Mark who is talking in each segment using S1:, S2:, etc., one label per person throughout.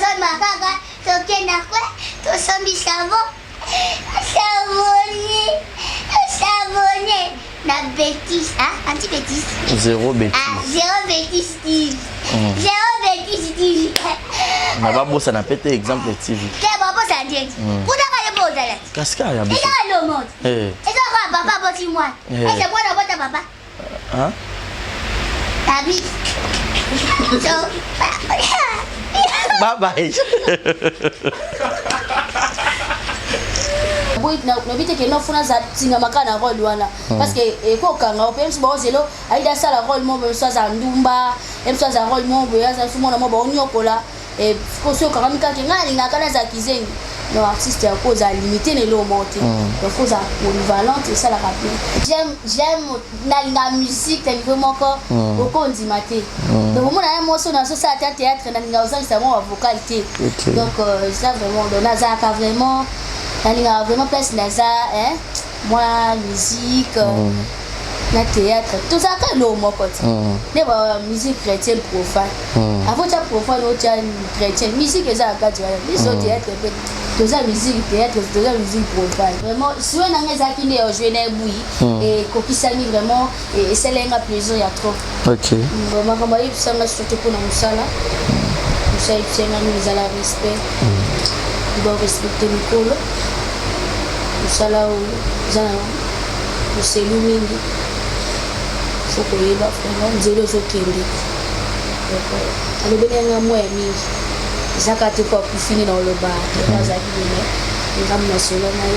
S1: Tozomba kaka tokenda kwe tosombi savon savonne savonne na betise ah anti betise
S2: zero betise
S1: ah zero betise tv mm. zero betise tv
S2: na babosana pe te exemple tv
S1: te babosana te mm. kuna kale bozala
S2: kasi kaka ya
S1: biso eza lomo eh. eza kaka papa aboti mwana eh. ese mwana abota papa
S2: Hein?
S1: Tabi. So,
S2: Bye bye.
S3: Nayebi te ke no funa aza tingama kaka na role wana hmm. parce que ekokanga yo mpe mosu baozelo ayida asala role moko boye mosu aza ndumba ye mosu aza role moko boye aza mosu mwana moko baonyokola soki okangami kaka ngai nalingaka nazala kizengi non artiste ya kozala limité na eloko moko te mm. donc kozala polyvalente esalaka bien.
S1: J'aime, j'aime nalinga musique na niveau moko mm. okondima te mm. Donc omona ye mwasi oyo nazosala ta théâtre, nalinga ozangisa mwa bavocal te. Donc eza vraiment, donc nazalaka vraiment, nalingaka vraiment place naza mwa musique na théâtre, tozalaka eloko moko te. Nde ba musique chrétienne profane, avant tia profane, otia chrétienne, musique eza na kati wana. Biso théâtre mpe toza musique théâtre, toza musique profane. Vraiment souhait na nga ezalaki nde ya jouer na ebui, ekokisami vraiment, esalaki nga plaisir ya trop. Bon, makambo ayebisanga surtout mpona mosala, mosala ayebisanga mingi ezala respect, barespecte mikolo. Mosala oyo eza na moselu mingi, faut koyeba vraiment nzela ozokende. Donc alobeli nga mwa ya mingi, eza kaka te po akufi nde na oloba te. Azalaki bene ngambo na solo na ye,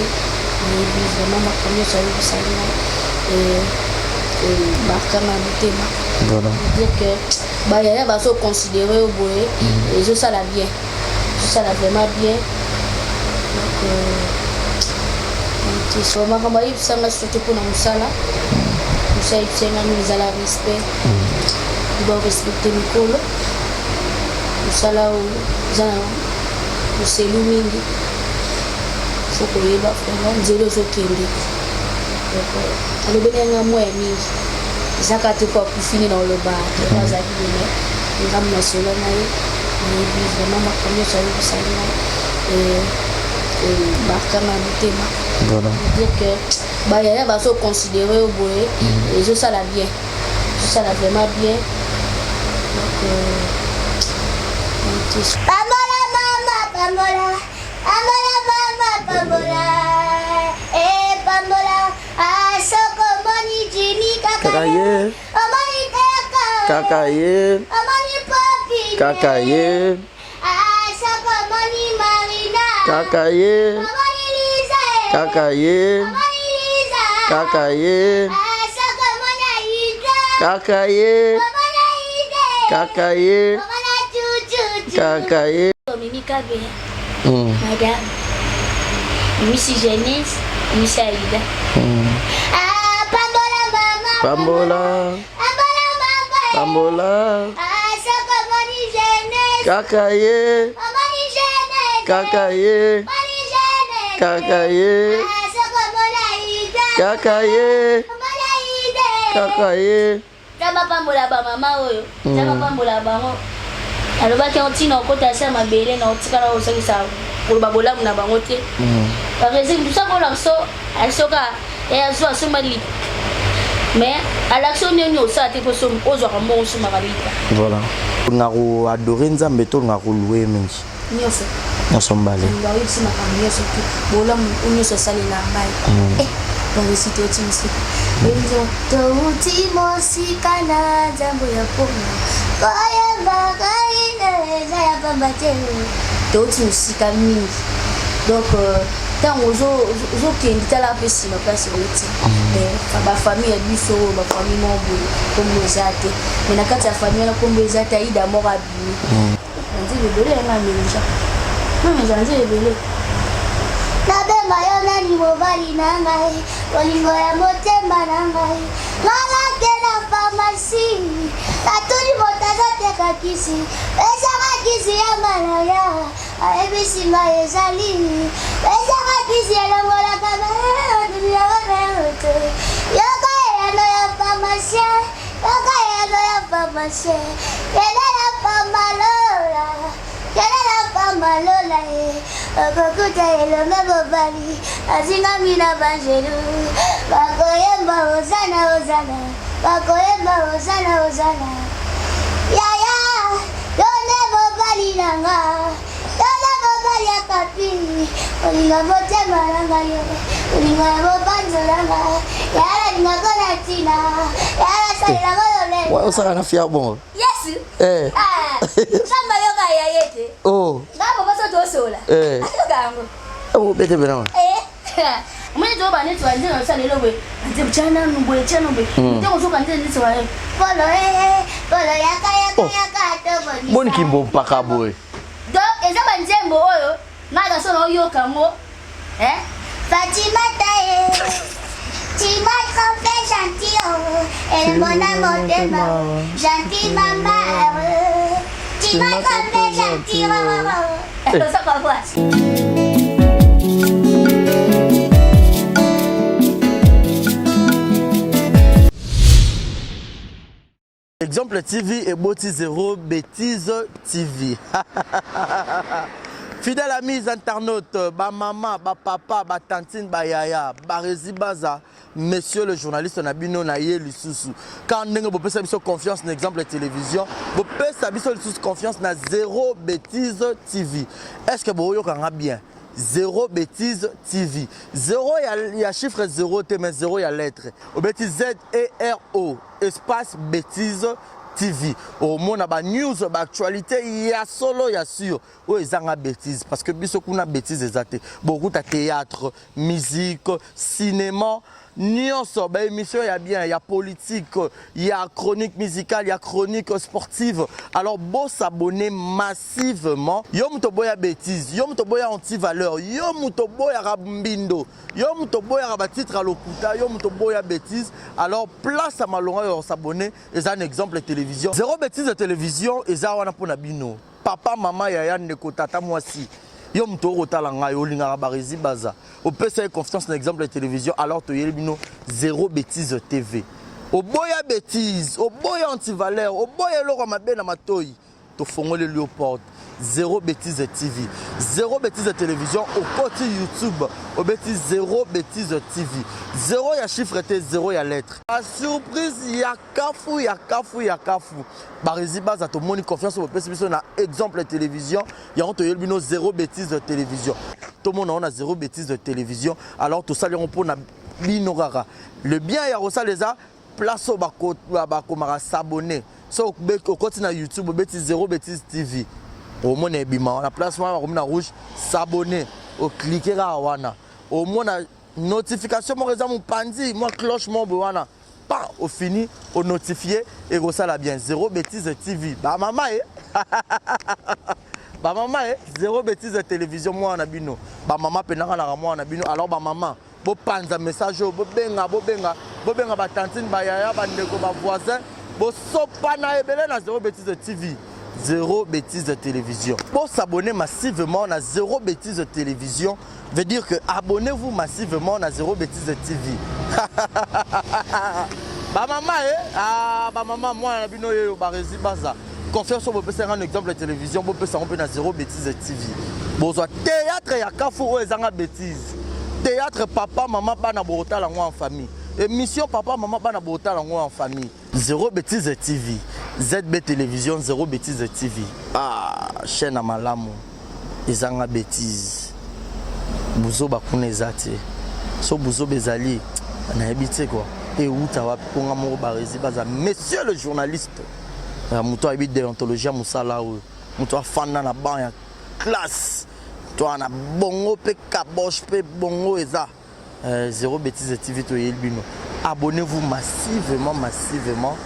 S1: nayebi vraiment makambo nyonso ayebisaki nga markanga na motema. Dire que bayaya bazoconsidere yo boye, ezosala bien, ezosala vraiment bien. Donc makambo ayebisanga surtout mpona mosala, mosala ayebisanga mingi ezala respect, barespecte mikolo. Mosala oyo eza na moselu mingi, faut koyeba vraiment nzela ozokende. Donc alobeli nga mwa ya mingi, eza kaka te po akufi nde na oloba te. Azalaki bene ngambo na solo na ye, nayebi vraiment makambo nyonso ayebisaki nga markanga na motema. Dire que bayaya bazoconsidere yo boye, ezosala bien, ezosala vraiment bien. Donc Pambola mama, pambola, pambola mama, pambola, eh pambola. Ah soko omoni Jimmy kaka
S2: Kaka
S1: ye,
S2: ye.
S1: Omoni Teka,
S2: Kaka ye.
S1: Omoni Popi,
S2: Kaka ye.
S1: Ah soko omoni Marina,
S2: Kaka ye.
S1: Omoni Lisa, eh.
S2: Kaka ye.
S1: Omoni Lisa,
S2: Kaka ye.
S1: Ah soko omoni Aida,
S2: Kaka ye.
S1: Omoni Aida,
S2: Kaka ye.
S1: Omoni Chuchu,
S2: Kaka ye.
S1: Mimi Kabe, madame, Mimi Jeunesse, Mimi Aida. Ah, pambola mama,
S2: Pambola.
S1: Pambola mama,
S2: Pambola.
S1: Ah, soko omoni Jeunesse,
S2: Kaka ye.
S1: Omoni Jeunesse,
S2: Kaka ye.
S1: Omoni Jeunesse,
S2: Kaka ye.
S1: Ah, soko omoni Aida,
S2: Kaka ye.
S1: Omoni Aida.
S2: Kaka ye.
S1: Nzambe apambola bamama oyo, Nzambe apambola bango. Alobaki yango ntina okota se ya mabele na otikala ozongisa koloba bolamu na bango te. Baresi mosusu akolakisa asoka azwa asomba lipa, mais alakisi yo ndenge osala te mpo ozwaka mbongo osomaka lipa.
S2: Voilà. Olingaka koadore Nzambe to olingaka koluwe ye mingi?
S3: Nyonso.
S2: Nyonso mbale.
S3: Oyebisi makambo nyonso te, bolamu oyo nyonso asalela ngai. Baresi touti mosika.
S1: Touti mosika na Nzambe ya pona koyeba ngai eza ya pamba te.
S3: Touti mosika mingi, donc ntango ozokende, tala mpe nsima place outi. Bafamille ya biso oyo, bafamille moko boye kombo eza te, mais na kati ya famille wana kombo eza te, Aida moko abimi na nzela ebele yanga amelija amelija na nzela ebele.
S1: Nabenga yo nani? Mobali na ngai, bolingo ya motema na ngai. Ngai nake na pharmacie, natuni moto azoteka kisi: pesanga kisi ya malaria. Ayebisi ngai ezali, pesanga kisi elongolaka moto. Yoka eyano ya pharmacien, yoka eyano ya pharmacien: kende na pamalola, kende na. lola ye okokuta elonga mobali azingami na banjelu bakoyemba hozana hozana bakoyemba hozana hozana yaya yo nde mobali na nga yo nde mobali ya kapi olinga motema na ngai yo olinga ya mopanzo na nga yaya nalingako na ntina yaya nasalelako lolenge
S2: Osaka na fier bongo.
S3: Yesu.
S2: Eh.
S3: Ah, Nzambe ayoka ya ye te.
S2: Oh.
S3: Nga papa so tosola.
S2: Eh.
S3: Ayoka yango.
S2: Oh, bete bena.
S3: Eh. Omoni to ba neti ba nzembo na lelo boye. Nzembo tya nanu boye tya nanu boye. Ntango ozoka nzembo neti ba
S1: Polo eh, polo yaka yaka
S2: Oh.
S1: yaka tobongisa.
S2: Boni kimbo mpaka boye.
S3: Donc eza ba nzembo oyo nga na so na oyoka yango. Eh?
S1: Fatimata eh, tu m'as trompé gentil oh, elembo na motema gentil mama oh, tu m'as trompé gentil oh, oh.
S3: Oza comprendre?
S2: Exemple TV eboti zéro bêtise TV. Fidèle amis internautes, ba maman, ba papa, ba tantine, ba yaya, ba Rezi Baza, monsieur le journaliste na bino na ye lisusu. Quand ndenge bopesa biso confiance na exemple télévision, bopesa biso lisusu confiance na zéro bêtise TV. Est-ce que boyokanga bien? Zéro bêtise TV. Zéro ya, ya chiffre zéro te mais zéro ya lettre. Obeti Z E R O espace bêtise TV. Omona ba news, ba actualité ya solo ya sûr. Oyo ezanga bêtise parce que biso kuna bêtise eza te. Bokuta théâtre, musique, cinéma, nyonso ba émission ya bien, ya politique, ya chronique musicale, ya chronique sportive. Alors bo s'abonner massivement. Yo moto boya bêtise, yo moto boya anti-valeur, yo moto boya mbindo, yo moto boya ba titre à lokuta, yo moto boya bêtise. Alors place à malonga yo s'abonner, eza un exemple de télévision. Zéro bêtise de télévision eza wana pona bino. Papa, mama, yaya, ndeko, tata, mwasi. Yo moto okotala ngai olingaka Barezi Baza. Opesa ye confiance na exemple ya télévision, alors toyeli bino zéro bêtise TV. Oboya bêtise, oboya antivaleur, oboya eloko mabe na matoi. Tofongoleli yo porte. Zéro bêtise TV. Zéro bêtise télévision, okoti YouTube, obeti zéro bêtise TV. Zéro ya chiffre te, zéro ya lettre. La surprise ya kafu ya kafu ya kafu. Barezi Baza tomoni confiance bopesi biso na exemple télévision, yango toyeli bino zéro bêtise télévision. Tomona on a zéro bêtise de télévision, alors tosali yango mpona bino kaka. Le bien ya kosala eza place oyo bakomaka s'abonner. So okoti na YouTube obeti zéro bêtise TV, omona ebima wana place wana bakomi na rouge s'abonner, oclique kaka wana, omona notification moko eza mopanzi mwa cloche moko boye wana, pa ofini onotifie, ekosala bien. Zéro bêtise TV, bamama e bamama e zéro bêtise télévision, mwana na bino bamama mpenaka naka mwana na bino. Alors bamama bopanza message oyo, bobenga bobenga bobenga batantine, bayaya, bandeko, bavoisin, bosopana ebele na zéro bêtise TV, zéro bêtise télévision. Bosabonner massivement na zéro bêtise télévision, veut dire que abonnez-vous massivement na zéro bêtise TV. Bamama e ah, bamama mwana na bino oyo Barezi Baza, confiance oyo bopesa nga na exemple ya télévision, bopesa yango mpe na zéro bêtise TV. Bozwa théâtre ya kafu oyo ezanga bêtise. Théâtre papa mama bana bokotala yango en famille, émission papa mama bana bokotala yango en famille. Zéro bêtise TV, ZB télévision, zéro bêtise TV, ah, chaîne ya malamu ezanga bêtise. Buzoba kuna eza te. So buzoba ezali, nayebi te kua euta wapi. Mponga moko Barezi Baza, monsieur le journaliste, moto ayebi déontologie ya mosala oyo, moto afanda na banc ya classe to na bongo mpe kaboche mpe bongo eza zéro bêtise TV. Toyeli bino, abonnez-vous massivement, massivement,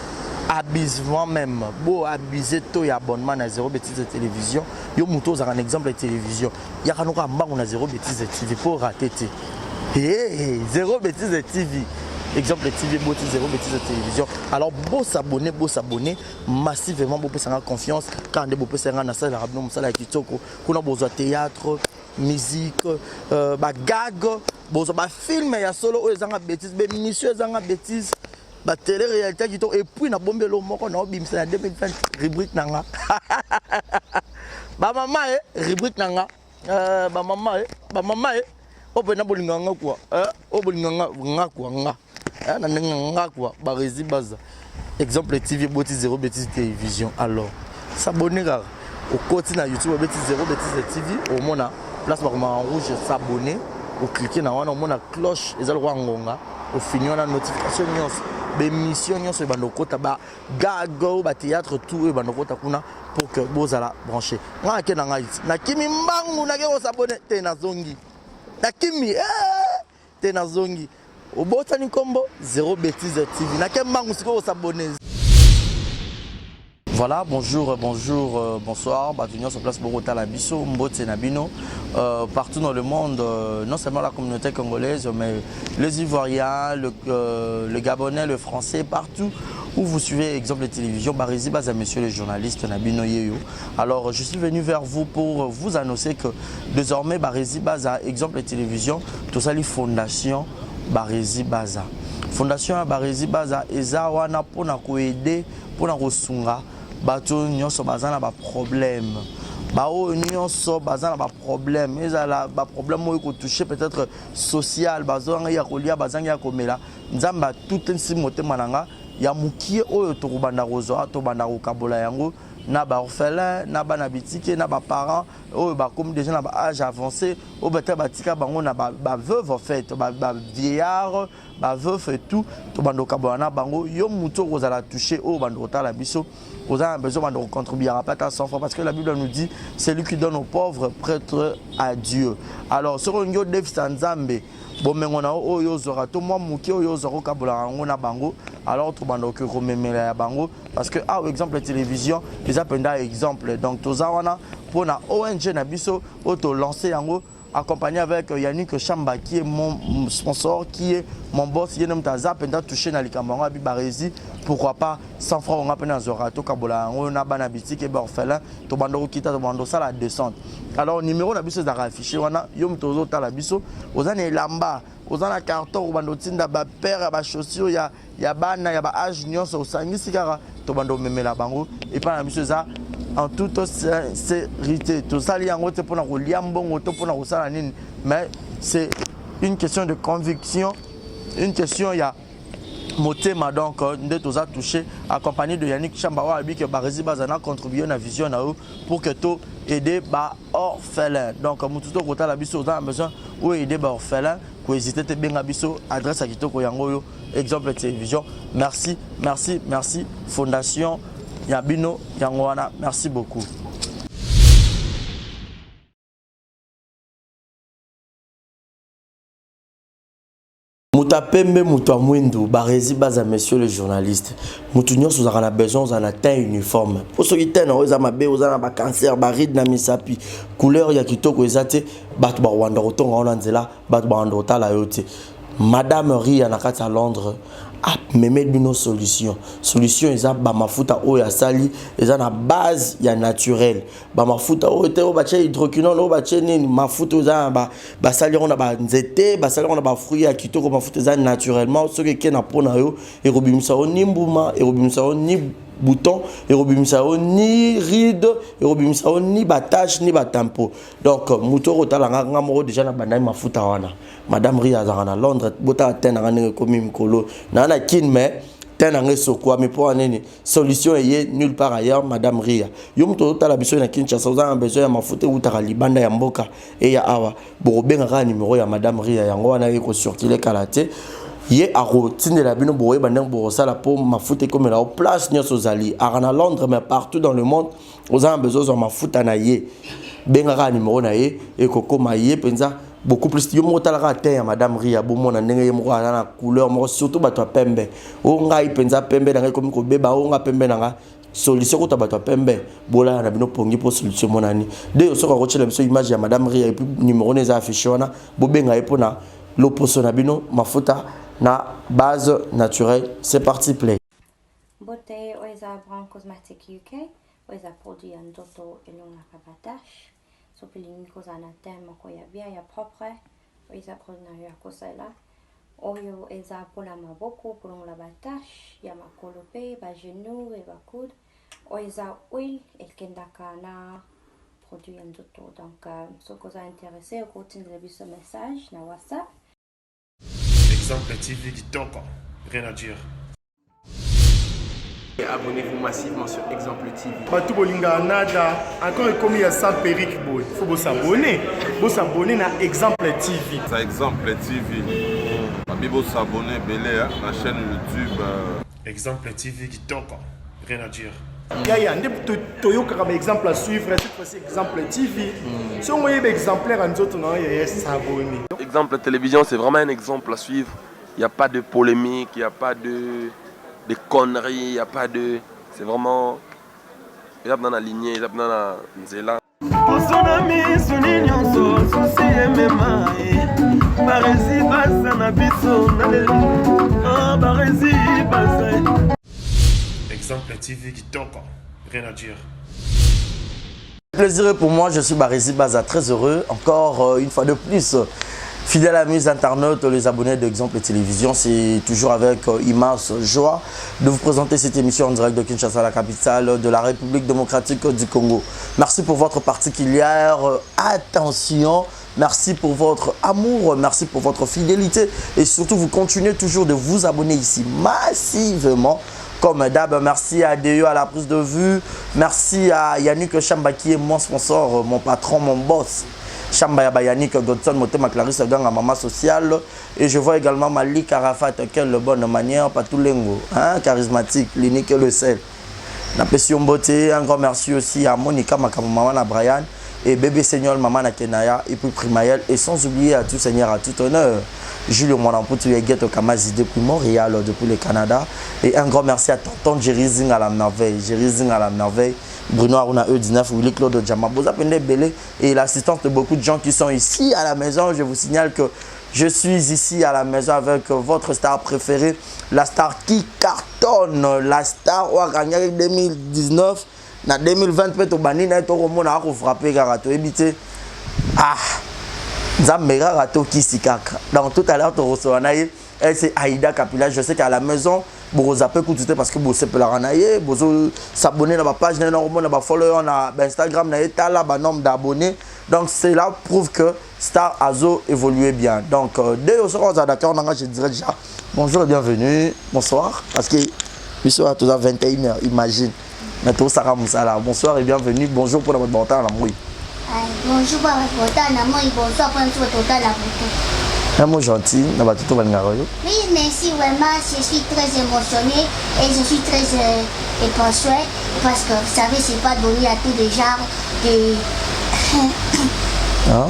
S2: abusivement même. Bo abuse to ya abonnement na zéro bêtise télévision. Yo moto ozalaka na exemple ya télévision, yaka noka mbango na zéro bêtise TV mpo rate te. Hey, zéro bêtise TV, exemple TV boti zéro bêtise télévision. Alors bosabonner, bosabonner massivement, bopesanga confiance kaka nde bopesanga, nasalelaka bino mosala ya kitoko. Kuna bozwa théâtre, musique, bagag, bozwa bafilm ya solo oyo ezanga bêtise, bémission ezanga bêtise, batélé réalité ya kitoko. Et puis nabombelo moko naobimisa na 2020, rubrique na nga bamama e rubrique na nga. Bamama e, bamama e, oyo mpena bolinga nga kua, oyo bolinga nga nga kua nga na ndenge nga kua. Baresi Baza, Exemple TV eboti Zéro Bétise Télévision. Alors s'abonner kaka, okoti na YouTube, obeti Zéro Bétise TV, omona place bakomaka en rouge "s'abonner", oclique na wana, omona cloche eza lokola ngonga, ofini wana, notification nyonso, baémission nyonso ebanda okota, bagag oyo, bathéâtre, tout oyo ebanda okota kuna pour que bozala branché. Ngai ake na ngai, nakimi mbangu, nake kos'abonner te, nazongi, nakimi te, nazongi. Obotani nkombo Zéro Bétise TV, nake mbangu sikoyo kos'abonner. Voilà, bonjour, bonjour, bonsoir. Bato nyonso place bokotala biso, mbote na bino partout dans le monde, non seulement la communauté congolaise, mais les Ivoiriens, le Gabonais, le Français, partout où vous suivez Exemple de Télévision, Barizi Baza, monsieur le journaliste na bino yeyo. Alors, je suis venu vers vous pour vous annoncer que désormais, Barizi Baza, Exemple de Télévision, tout ça, les fondations Barizi Baza. Fondation Barizi Baza, eza wana pona koaider, pona kosunga bato nyonso baza na baproblème, baoyo nyonso baza na baproblème, ezala baproblème oyo kotouche peut-être social, bazangi ya kolia, bazangi ya komela. Nzambe atutisi motema na nga ya mokie oyo tokobanda kozwa, tobanda kokabola yango na baorphelin, na bana bitike, na baparent oyo bakomi déjà na baâge avancé, oyo peut-être batika bango na baveuve, en fait bavieillard, baveuf et tout. Tobanda kokabola na bango. Yo motu okozala touché, oyo banda kotala biso, oza na besoin, banda kocontribuer ata 100 francs, parce que la Bible nous dit: "Celui qui donne aux pauvres prête à Dieu." Alors soki olingi odefisa Nzambe bomengo na yo oyo ozwaka, to mwa moke oyo ozwaka, okabolaka yango na bango. Alors tobanda okoki komemela ya bango, parce que awa Exemple Télévision eza mpenza exemple. Donc toza wana mpona ONG na biso oyo tolance yango, accompagné avec Yannick Chamba, qui est mon sponsor, qui est mon boss. Ye moto aza mpenza touché na likambo yango, abi Baresi, pourquoi pas 100 francs onga mpe nazwaka, tokabola yango na bana bitike, baorphelin. Tobanda kokita, tobanda kosala descente. Alors numéro na biso ezalaka affiché wana. Yo moto ozotala biso, oza na elamba, oza na carton, obanda otinda bapaire ya bachaussure ya bana ya baâge nyonso, osangisi kaka, tobanda omemela bango epai na biso. Eza en toute sincérité, tosali yango te mpona kolia mbongo to mpona kosala nini, mais c'est une question de conviction, une question ya motema. Donc nde toza touché, accompagné de Yannick Chamba, oyo alobi ke Baresi baza na contribuer na vision na yo pour que to aider baorphelin. Donc motu to kotala biso, oza na besoin oyo aider baorphelin, kohésite te, benga biso. Adresse ya kitoko yango oyo, Exemple Télévision. Merci, merci, merci. Fondation ya bino yango wana. Merci beaucoup. Moto apembe, moto ya mwindu, Baresi Baza, monsieur le journaliste. Moto nyonso ozalaka na besoin ozala na teint uniforme, mpo soki teint na oyo eza mabe, oza na bacancer, baride na misapi, couleur ya kitoko eza te, bato bakowanda kotonga wana nzela, bato bakowanda kotala yo te. Madame Ria na kati ya Londres amemeli bino solution. Solution eza bamafuta oyo asali, eza na base ya naturel. Bamafuta oyo te oyo batie hydroquinone, oyo batie nini. Mafuta oyo eza na basali yango na banzete, basali yango na bafruit ya kitoko. Mafuta eza naturellement. Soki eke na mpo na yo, ekobimisa yo ni mbuma, ekobimisa yo ni bouton, ekobimisa yo ni ride, ekobimisa yo ni batache, ni batampo. Donc moto oyo kotala nga, nga moko déjà na bandai mafuta wana. Madame Ria azalaka na Londres. Botala te nanga ndenge ekomi mikolo naa na Kine, mais te nanga esokwami. Mpo nini? Solution eye nulle part ailleurs, Madame Ria. Yo moto ozotala biso na Kinshasa, oza na besoin ya mafuta eutaka libanda ya mboka eya awa, bokobenga kaka numero ya Madame Ria, yango wana ye kocirculer kala te, ye akotindela bino. Bokoyeba ndenge bokosala mpo mafuta ekomela yo place nyonso ozali. Aka na Londres, mais partout dans le monde, oza na besoin ozwa mafuta na ye, benga kaka numero na ye, ekokoma ye mpenza beaucoup plus. Yo moko otalaka te ya Madame Ria, bomona ndenge ye moko aza na couleur moko. Surtout bato ya pembe, oyo ngai mpenza pembe na ngai ekomi kobeba, oyo nga pembe na nga. Solution kuta bato ya pembe, bolala na bino pongi mpo solution emonani. De soki akotiela biso image ya Madame Ria et puis numéro na eza affiché wana, bobenga ye mpona loposo na bino, mafuta na base naturelle. C'est parti, play.
S4: Mbote, oyo eza Brown Cosmetic UK. Oyo eza produit ya nzoto, elongaka batache. Soki olingi kozala na teint moko ya bien, ya propre, oyo eza produit na yo ya kosalela. Oyo eza mpona maboko, kolongola batache ya makolo mpe bagenou e bacoude. Oyo eza huile, ekendaka na produit ya nzoto. Donc soki oza intéressé, okotindela biso message na WhatsApp.
S5: Exemple TV kitoko, rien à dire.
S6: Abonnez-vous massivement sur Exemple TV.
S5: Bato bolingaka nada encore ekomi ya sans perruque boye, faut bos'abonner, bos'abonner na Exemple TV.
S7: Ça, Exemple TV. Babi bos'abonner ebele na chaîne YouTube.
S5: Exemple TV kitoko, rien à dire. Yaya nde toyokaka baexemple à suivre. Cette fois-ci, Exemple TV, soki oyeba exemplaire ya nzoto na yo, yaya, s'abonner.
S8: Exemple Télévision, c'est vraiment un exemple à suivre. Il n'y a pas de polémique, il n'y a pas de conneries, il n'y a pas de. C'est vraiment. Il y a dans la lignée, il y a dans la nzela.
S9: Poso na misuni nyonso susi emema ye Barezi baza na biso na lelo. Ah, Barezi baza.
S5: Exemple TV kitoko, rien à dire.
S2: Plaisir pour moi, je suis Barezi Baza, très heureux encore une fois de plus. Fidèles amis internautes, les abonnés d'Exemple Télévision, c'est toujours avec immense joie de vous présenter cette émission en direct de Kinshasa, la capitale de la République démocratique du Congo. Merci pour votre particulière attention. Merci pour votre amour, merci pour votre fidélité et surtout vous continuez toujours de vous abonner ici massivement. Comme d'hab, merci à DE à la prise de vue. Merci à Yannick Chamba qui est mon sponsor, mon patron, mon boss. Chamba Yaba Yannick Godson, Motema Clarisse Ganga, maman sociale. Et je vois également Malik Arafat, quelle bonne manière, Patoulengo, hein, charismatique, l'unique et le sel. Napesi mbote, un grand merci aussi à Monica Makambo, maman à Brian, et bébé Seigneur, maman à Kenaya, et puis Primaël, et sans oublier à tout seigneur, à tout honneur, Julio Monamputu et Ghetto Kamazi depuis Montréal, depuis le Canada. Et un grand merci à tonton Jerry Zing à la merveille, Jerry Zing à la merveille, Bruno Aruna E19, Willy Claude Djama, Boza Pende Belé, et l'assistance de beaucoup de gens qui sont ici à la maison. Je vous signale que je suis ici à la maison avec votre star préférée, la star qui cartonne, la star Wakanya 2019, na 2020 mpe tobandi na ye, tokomona akofrappe kaka, toyebi te. Ah, Nzambe kaka, tokisi kaka. Donc tout à l'heure tokosola na ye, elle, c'est Aïda Kapila. Je sais qu'à la maison bokozape kutu te parce que bosepelaka na ye, bozos'abonner na bapage na ye, nakomona bafollow na baInstagram na ye, tala banombre d'abonnés. Donc cela prouve que star azo évoluer bien. Donc dès soki ozala d'accord nanga, je dirais déjà bonjour et bienvenue, bonsoir, parce que biso oyo toza 21 heures, imagine, mais tosaka mosala. Bonsoir et bienvenue, bonjour mpona bato baotala na moi.
S1: Bonjour pour bato baotala na moi, bonsoir mpona biso bato baotala na butu.
S2: Un mot gentil na bato to balingaka yo.
S1: Oui, merci vraiment, je suis très émotionnée et je suis très épanouie parce que vous savez, c'est pas donné à tous les genres de.
S2: Hein?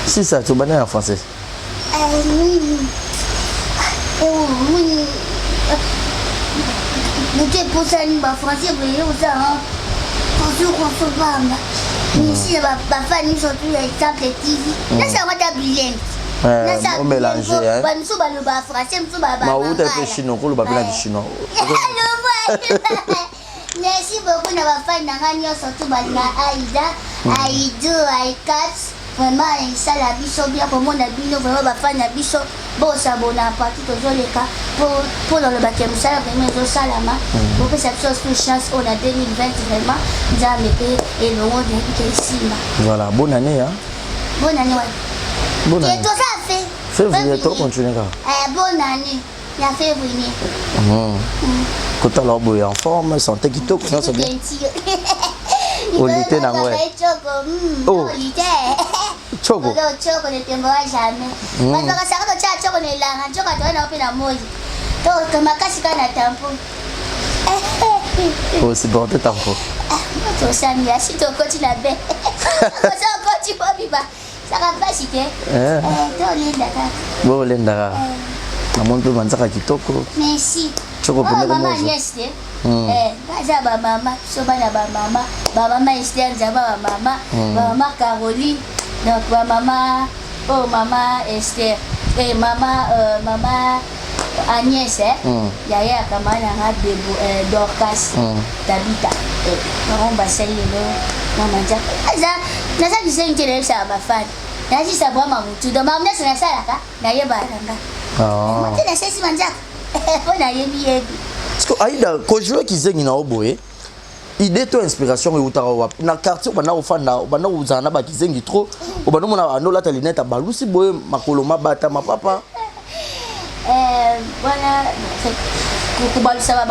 S2: Si ça, tu en français.
S1: Oui, oui, moto eposani bafrançais boye oza kozokosopamba misi na bafani nyonso tu ya Exemple TV, nasala ata bilingue.
S2: Omélange.
S1: Bamisu baloba français, misu.
S2: Mauta mpe chinois, koloba mpe na kichinois.
S1: Merci beaucoup na bafani na ngai nyonso tu balinga Aida, Aidu, Aicat. Vraiment esala biso bien komona bino, vraiment bafani na biso bos'abonner partout tozoleka mpo nalobaki ya mosala vraiment ezosalama. Bopesa biso su chance oyo na 2020, vraiment Nzambe mpe elongo, nayebi ke esimba.
S2: Voilà, bonne année, hein.
S1: Bonne année wapi?
S2: Bonne année.
S1: Toza fe
S2: Février, tocontinue kaka.
S1: Bonne année ya février.
S2: Kotala boye en forme, santé kitoko, nyonso bien. Olite nango.
S1: Oh.
S2: Choko.
S1: Choko ne tombera jamais. Bato bakasaka totya choko na elanga, nzoka toya nango mpe na moi to makasi kaka na tampo.
S2: Osupporte tampo.
S1: Tosami asi tokoti na be osa okoti mobiba saka mpasi te, tolenda kaka.
S2: Bolenda kaka, namoni mpe banzaka kitoko.
S1: Merci.
S2: Choko pende.
S1: Mama Agnès te, baza bamama, biso bana bamama, bamama Ester Nzamba, bamama, bamama Caroline, donc bamama oyo, mama Ester, mama mama Agnès, yaya ya camarade nanga Debo, Dorcas, Tabita, bango basali lelo mama Nzaka. Naza kisengi te, nayebisaka bafani nazisa bwama motu, donc makambo nyonso nasalaka nayebaka nanga te, nasalisi banzaka mpo nayebi yebi.
S2: Parce que Aïda, kojouer kizengi na yo boye. Idée to inspiration eutaka wapi? Na quartier obanda kofanda, obanda kozala na bakizengi trop, obanda omona banda olata lunette abalusi boye makolo mabata mapapa.
S1: Euh, wana kobalisa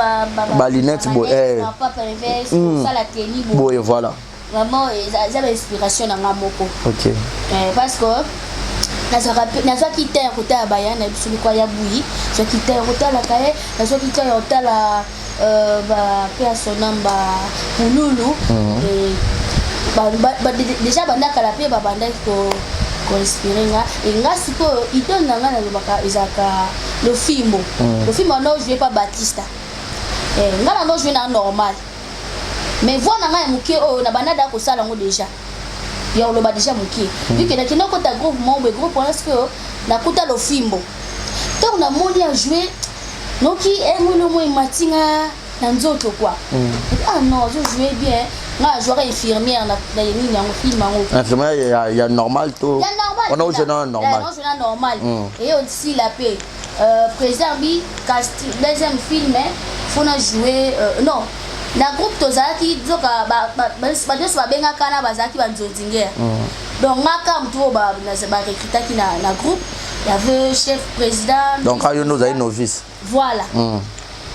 S2: ba lunette boye eh.
S1: papa inverse kosala tenue
S2: boye voilà.
S1: Vraiment eza ba inspiration na nga moko.
S2: OK.
S1: Eh, parce que nazwaki te ya kotala baya na biso lokwa ya buyi, nazwaki te ya kotalaka ye, nazwaki te ya kotala euh, ba pe ya sonam ba pululu mm -hmm. ba, ba, ba, déjà banda kala mpe babandaki ko koinspire nga e nga sikoyo idole na nga nalobaka ezalaka lofimbo mm. lofimbo wana ojoue pa batista eh, nga nando ojoue na normal mais voix na nga ya moke oyo na banda da kosala yango déjà ya koloba déjà moke mm. vu que nakende okota groupe moko boye groupe wana sikoyo nakuta lofimbo ntango namoni ya joue noki emwino mo emati nga na nzoto quoi mm. ah non azo jouer bien nga ajouaka infirmière na na nini yango film yango
S2: infirmière ya, ya normal to
S1: ya normal
S2: wana ojoue na normal
S1: ojoue na normal mm. eye osila mpe euh, président bi casti deuxième film faut na jouer euh, non na groupe tozalaki nzoka banyonso babengaka na bazalaki banzonzingere mm. donc nga kaka motu oyo barecrutaki na, na groupe y avait chef président
S2: donc ayo nde ozali novice
S1: voilà mm.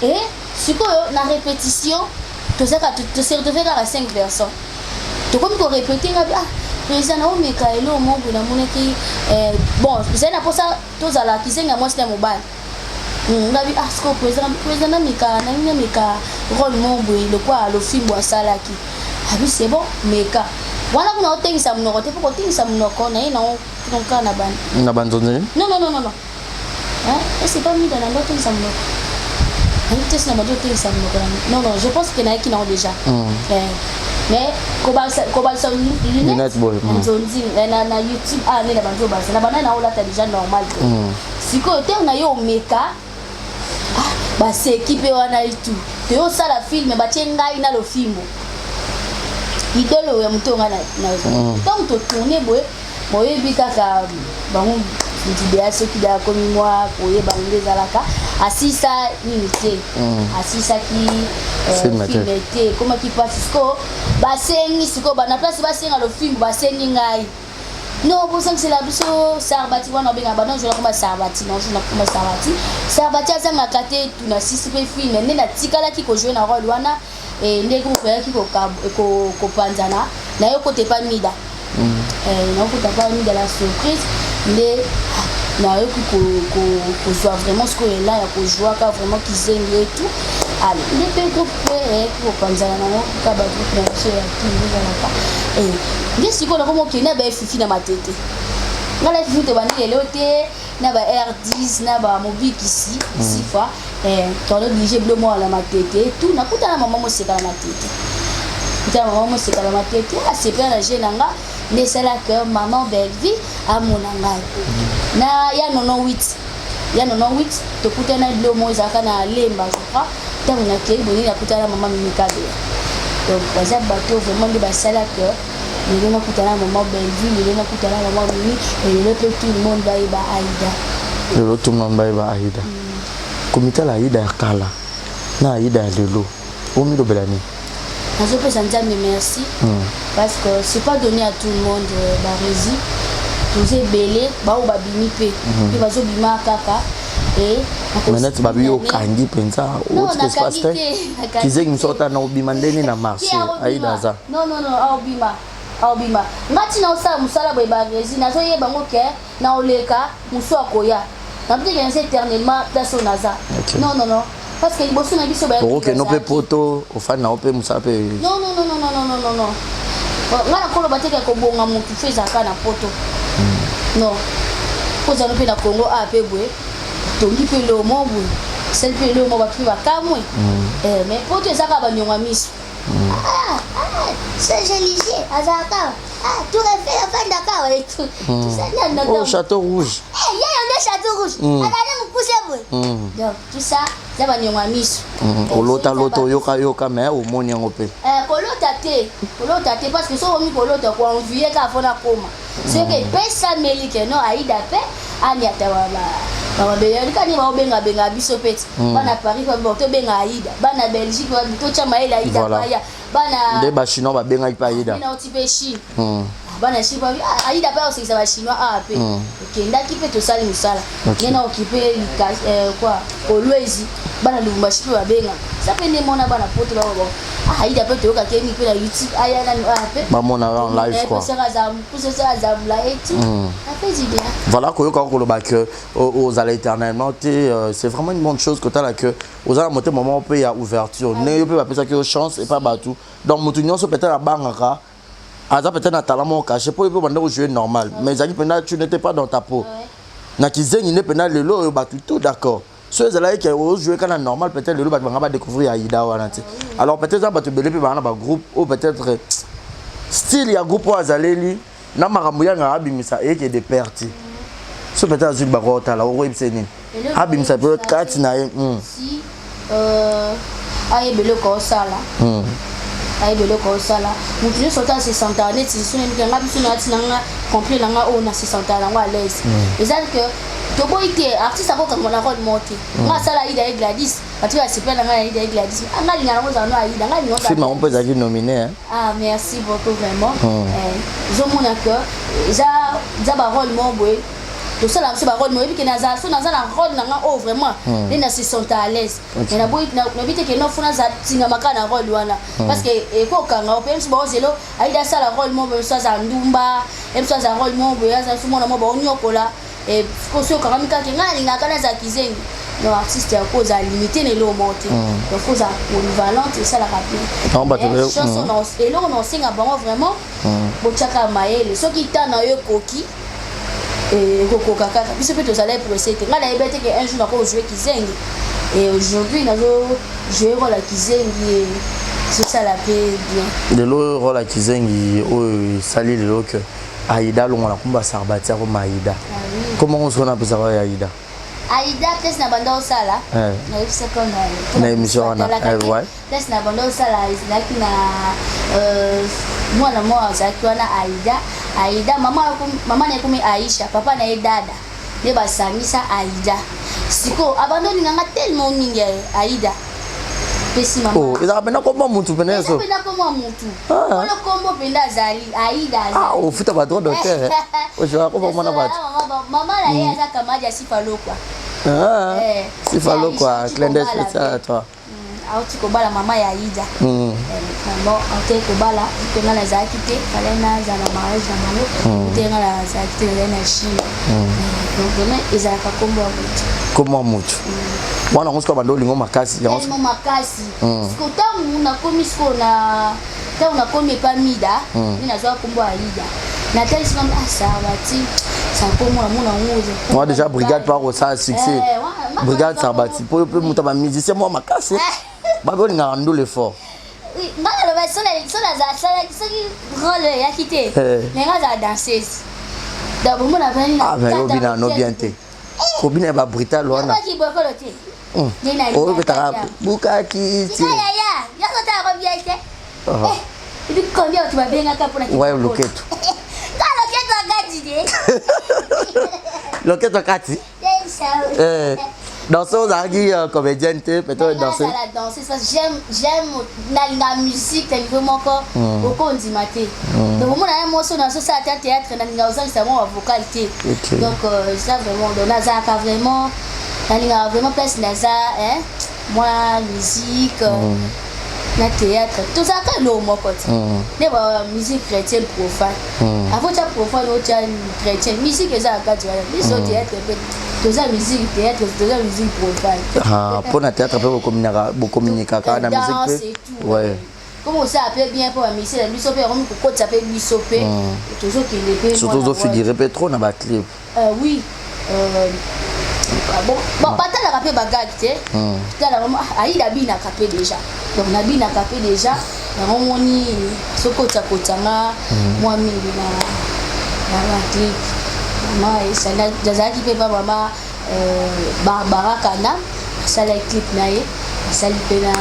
S1: et sikoyo na répétition tozalaka tose retrouve kaka 5 personnes tokomi korépéte nga ah président naomeka eloko moko boye namonaki eh, bon ezali na mposa tozala kizengi ya mwasi na mobali hmm, ngabi ah sikoyo président président nameka nangi nameka role moko boye lokola lofimbo asalaki abi c'est bon meka wana kuna otengisa monoko te mpo kotengisa monoko naye nango kaka na bana
S2: na banzonzi
S1: non non non non non hein et c'est pas mida na ndo otengisa monoko nayebi te si na bandi otengisa monoko non non je pense que nayaki nango déjà mm. eh, mais kobalisa
S2: lunette
S1: hmm. nzonzi eh, na, na youtube ah nde na bandi obalisa na banda na olata déjà normal te mm. sikoyo ntango na yo omeka ah, baseki mpe wana etu toyosala filme batie ngai na lofimbo idole ya moto ngai ntango mm. totourne boye boyebi kaka bango idea soki da akomi mwa koyeba ndenge ezalaka asisa nini te mm. asisaki euh, filme te ekomaki mpasi sikoyo basengi sikoyo na place basenga lofimbo basengi ngai non bozangisela biso sarbati wana obenga bana ozela koma sarbati non ozela koma sarbati sarbati azangaka te tuna sisi mpe filme nde natikalaki kojoue na role wana eh, nde groupe eyaki kopanzana naye okota epa mida mm. eh, naokota epa mida la surprise nde nayoki kozwa vraiment sikoyo ela ya kozwaka vraiment kizengi et tout ale nde mpe groupe mpe eyaki kopanzana nango kaka bagroupe na biso ya kini ezalaka eh, nde sikoyo nakoma okende na baefifi na matete ngai na fifi tobandi lelo te na ba R10 na ba mobikisi mm. sifa eh, tono oblige bilo mwana na matete tout nakutana mama moseka na matete kutana mama moseka na matete asepela na je na nga nde esalaka maman bellevie amona ngai mm. na ya 98 ya 98 tokutana bilo moko ezalaka na lemba je crois ntango nakei bonini nakutana mama mimikabela donc baza bato vraiment nde basalaka lelo nakutana na maman Bellevue lelo nakutana na maman Mimi et lelo mpe tout le monde bayeba Aïda
S2: lelo tout le monde bayeba Aïda mm. komitala Aïda ya kala na Aïda ya lelo omilobela nini
S1: nazopesa nzambe merci mm. parce que c'est pas donné à tout le monde euh, barezi toza ebele baoyo babimi mpe mm. mpe bazobima kaka
S2: mais neti babi yo okangi mpenza oti espace te kizengi mosu ota na obima ndenge na marché aida aza
S1: non non non aobima aobima nga ntina osala mosala boye baresi nazoyeba ngo ke na oleka mosu akoya nabiteke naza éternellement place oyo naza non non non parce que liboso na biso
S2: okokende mpe poto ofandi na yo mpe mosala mpe
S1: non non non non non non non non nga nakoloba te ke kobonga motu fo ezalaka na poto hmm. non kozala mpe na congo a mpe boye tongi mpe lomo boye sali mpe lomo bato mpe bakamwe hmm. eh, mais poto eza kaka baniongo ya miso hmm. ah, ah, Champs-Élysées azalaka ah, tour Eiffel afandaka awa et tout tout ça
S2: oh, château rouge
S1: eh, ye nde château rouge azali mokuse boye donc tout ça eza baniongo ya miso
S2: mm, olota lota oyoka yoka mais omoni yango mpe
S1: eh, kolota te kolota te parce que soki okomi kolota koenvie kaka mpo nakoma soki mm. epesameli ke no aida mpe aniata bamabele kani baobengabenga biso mpe ti mm. bana paris tobenga aida bana belgique totya mayele aida baya. Bana
S2: nde bachinois babengaki mpe Aida.
S1: Nauti mpe Chine. Bana Chine babi, ah, Aida mpe akosekisa bachinois awa mpe. Okendaki mpe tosali mosala. Nde na okipe quoi, Kolwezi, bana Lubumbashi mpe babenga. Eza mpe nde mona bana poto baba ah, Aida mpe toyokaki ye mingi mpe na YouTube, aya nani awa mpe.
S2: Bamona en live quoi.
S1: Saka aza mokuse, saka aza molayi et tout. Ça fait du bien.
S2: Voilà, koyoka koloba que ozala éternellement te, c'est vraiment une bonne chose kotala que oza na motema moko mpe ya ouverture, ndenge yo mpe bapesaki yo chance epa bato. Donc motu nyonso peut-être abangaka, aza peut-être na talent moko caché, mpo yo mpe banda kojouer normal, mais ezalaki mpenza tu n'étais pas dans ta peau na kizengi nde mpenza. Lelo oyo bato tout d'accord, so ezalaki ke ojouer kaka normal, peut-être lelo bato banga badécouvrir Aïda wana te. Alors peut-être eza bato ebele mpe baa na bagroupe oyo, peut-être style ya groupe oyo azaleli na makambo yanga abimisa eyeke de père te. So peut-être azwi bako otala, okoyebisa nini abimisa mpe kati na ye?
S1: Si ayeba eloko osala, ayeba eloko osala. Motu nyonso ata asesentaka neti so nayebika nga biso na ntina nga complet na nga oyo nasesentaka nango à l'aise. Eza ke toboyi te, artiste akokanga na rôle moko te. Nga asala Aida ye Gladys, bato oyo asepela na ngai na Aida ye Gladys. Nga alinga nango ozala no Aida, nga alinga.
S2: Film yango mpe ezalaki nominé.
S1: Ah, merci beaucoup vraiment. Ozomona que eza barôle moko boye tosala biso, barôle moko oyebi ke naza so naza na rôle na nga oyo vraiment nde na se senta à l'aise. Mais naboyi, nayebi te ke no fo naza tingama kaka na rôle wana, parce que ekokanga mpe biso baozelo Aida asala rôle moko boye, so aza ndumba, ye biso aza rôle moko boye, aza so mwana moko baonyokola. Soki okangami kaka ngai nalingaka nazala kizengi, non, artiste ya kozala limité na eloko moko te. Donc faut ozala polyvalente, esalaka bien. Chanson, eloko na osenga bango vraiment, botiaka mayele. Soki ta na yo ekoki, ekokoka kaka. Biso mpe tozala pressé te. Ngai nayebi te ke un jour nako jouer kizengi, et aujourd'hui nazo jouer rôle ya kizengi, ezosala mpe bien.
S2: Lelo rôle ya kizengi oyo esali lelo ke Aïda alongwa na kombo Sarbati, akoma Aïda. Comment on sona apesaka ya Aïda?
S1: Aïda, place na banda osala, nayebisaka.
S2: Na émission wana.
S1: Place na banda osala ezalaki na mwana moko azalaki wana Aïda. Aïda, mama na ye komi Aisha, papa na ye dada, nde basangisa Aïda. Sikoyo abanda olinganga tellement mingi. Aïda pesi mama.
S2: Oh, ezalaka mpena kombo mutu pene?
S1: Eza mpenza kombo ya mutu mpona kombo mpenza azali Aïda.
S2: Ah, ofuta ba droit d'auteur, ozwaka kombo mwana bato.
S1: Mama na ye aza camarade ya Sifa Lokwa.
S2: Sifa Lokwa, clin d'œil spécial à toi.
S1: Auti kobala mama ya Aïda. Bon, auti kobala mpe nga nazalaki te, fallait naza na mariage na bango te, nga nazalaki te, nazali na Chine. Donc vraiment ezalaka kombo ya motu.
S2: Kombo ya motu wana yango sikoyo banda olingo makasi
S1: yango makasi. Siko ntango nakomi, sikoyo na ntango nakomi epa Mida, nde nazwaka kombo ya Aïda. Natali siko asarbati sankomona mona yango.
S2: Moi déjà brigade par osala succès, brigade Sarbati, po mpe moto ya bamusicien mwa makasi babe olingaka ndule fort.
S1: Nga naloba so nasalaki soki rôle eyaki te, mais nga azala danseuse, donc bomona.
S2: Ah, mais obina no bien te, kobina ya babrutal wana.
S1: Bokolo te.
S2: Oyobetaka bukaki.
S1: Ti yaya yakotalako bien te. Epi combien bato babengaka mpona
S2: Ouais, loketo.
S1: Nga loketo akati te.
S2: Loketo akati. Danse, ozalaki comédienne te, peut-être danse.
S1: Nazala danseuse parce que j'aime, nalinga musique na niveau moko okondima te. Donc omona ye moso nazosala te théâtre, nalinga ozangisa mwa bavocal te. Donc eza vraiment, donc nazalaka vraiment, nalingaka vraiment place naza mwa musique na théâtre, tozalaka eloko moko te. Nde ba musique chrétienne, profane, avant tia profane, otia chrétienne, musique eza na kati wana. Biso théâtre mpe toza musique théâtre, toza musique profane.
S2: Mpo na théâtre mpe bocommuniquaka na musique mpe, ouais.
S1: Comme osala mpe bien mpo bamisele na biso mpe yakomi kokotisa mpe biso mpe tozokende mpe.
S2: Surtout ozofigure mpe trop na baclip.
S1: Oui, bon, batalaka mpe bagag te, tala Aïda abinaka mpe déjà, donc nabinaka mpe déjà. Yango moni soki otiakotanga mwa mingi na baclip. Mama azalaki mpe pa mama Barbara Kana, asala clip na ye, asali mpe na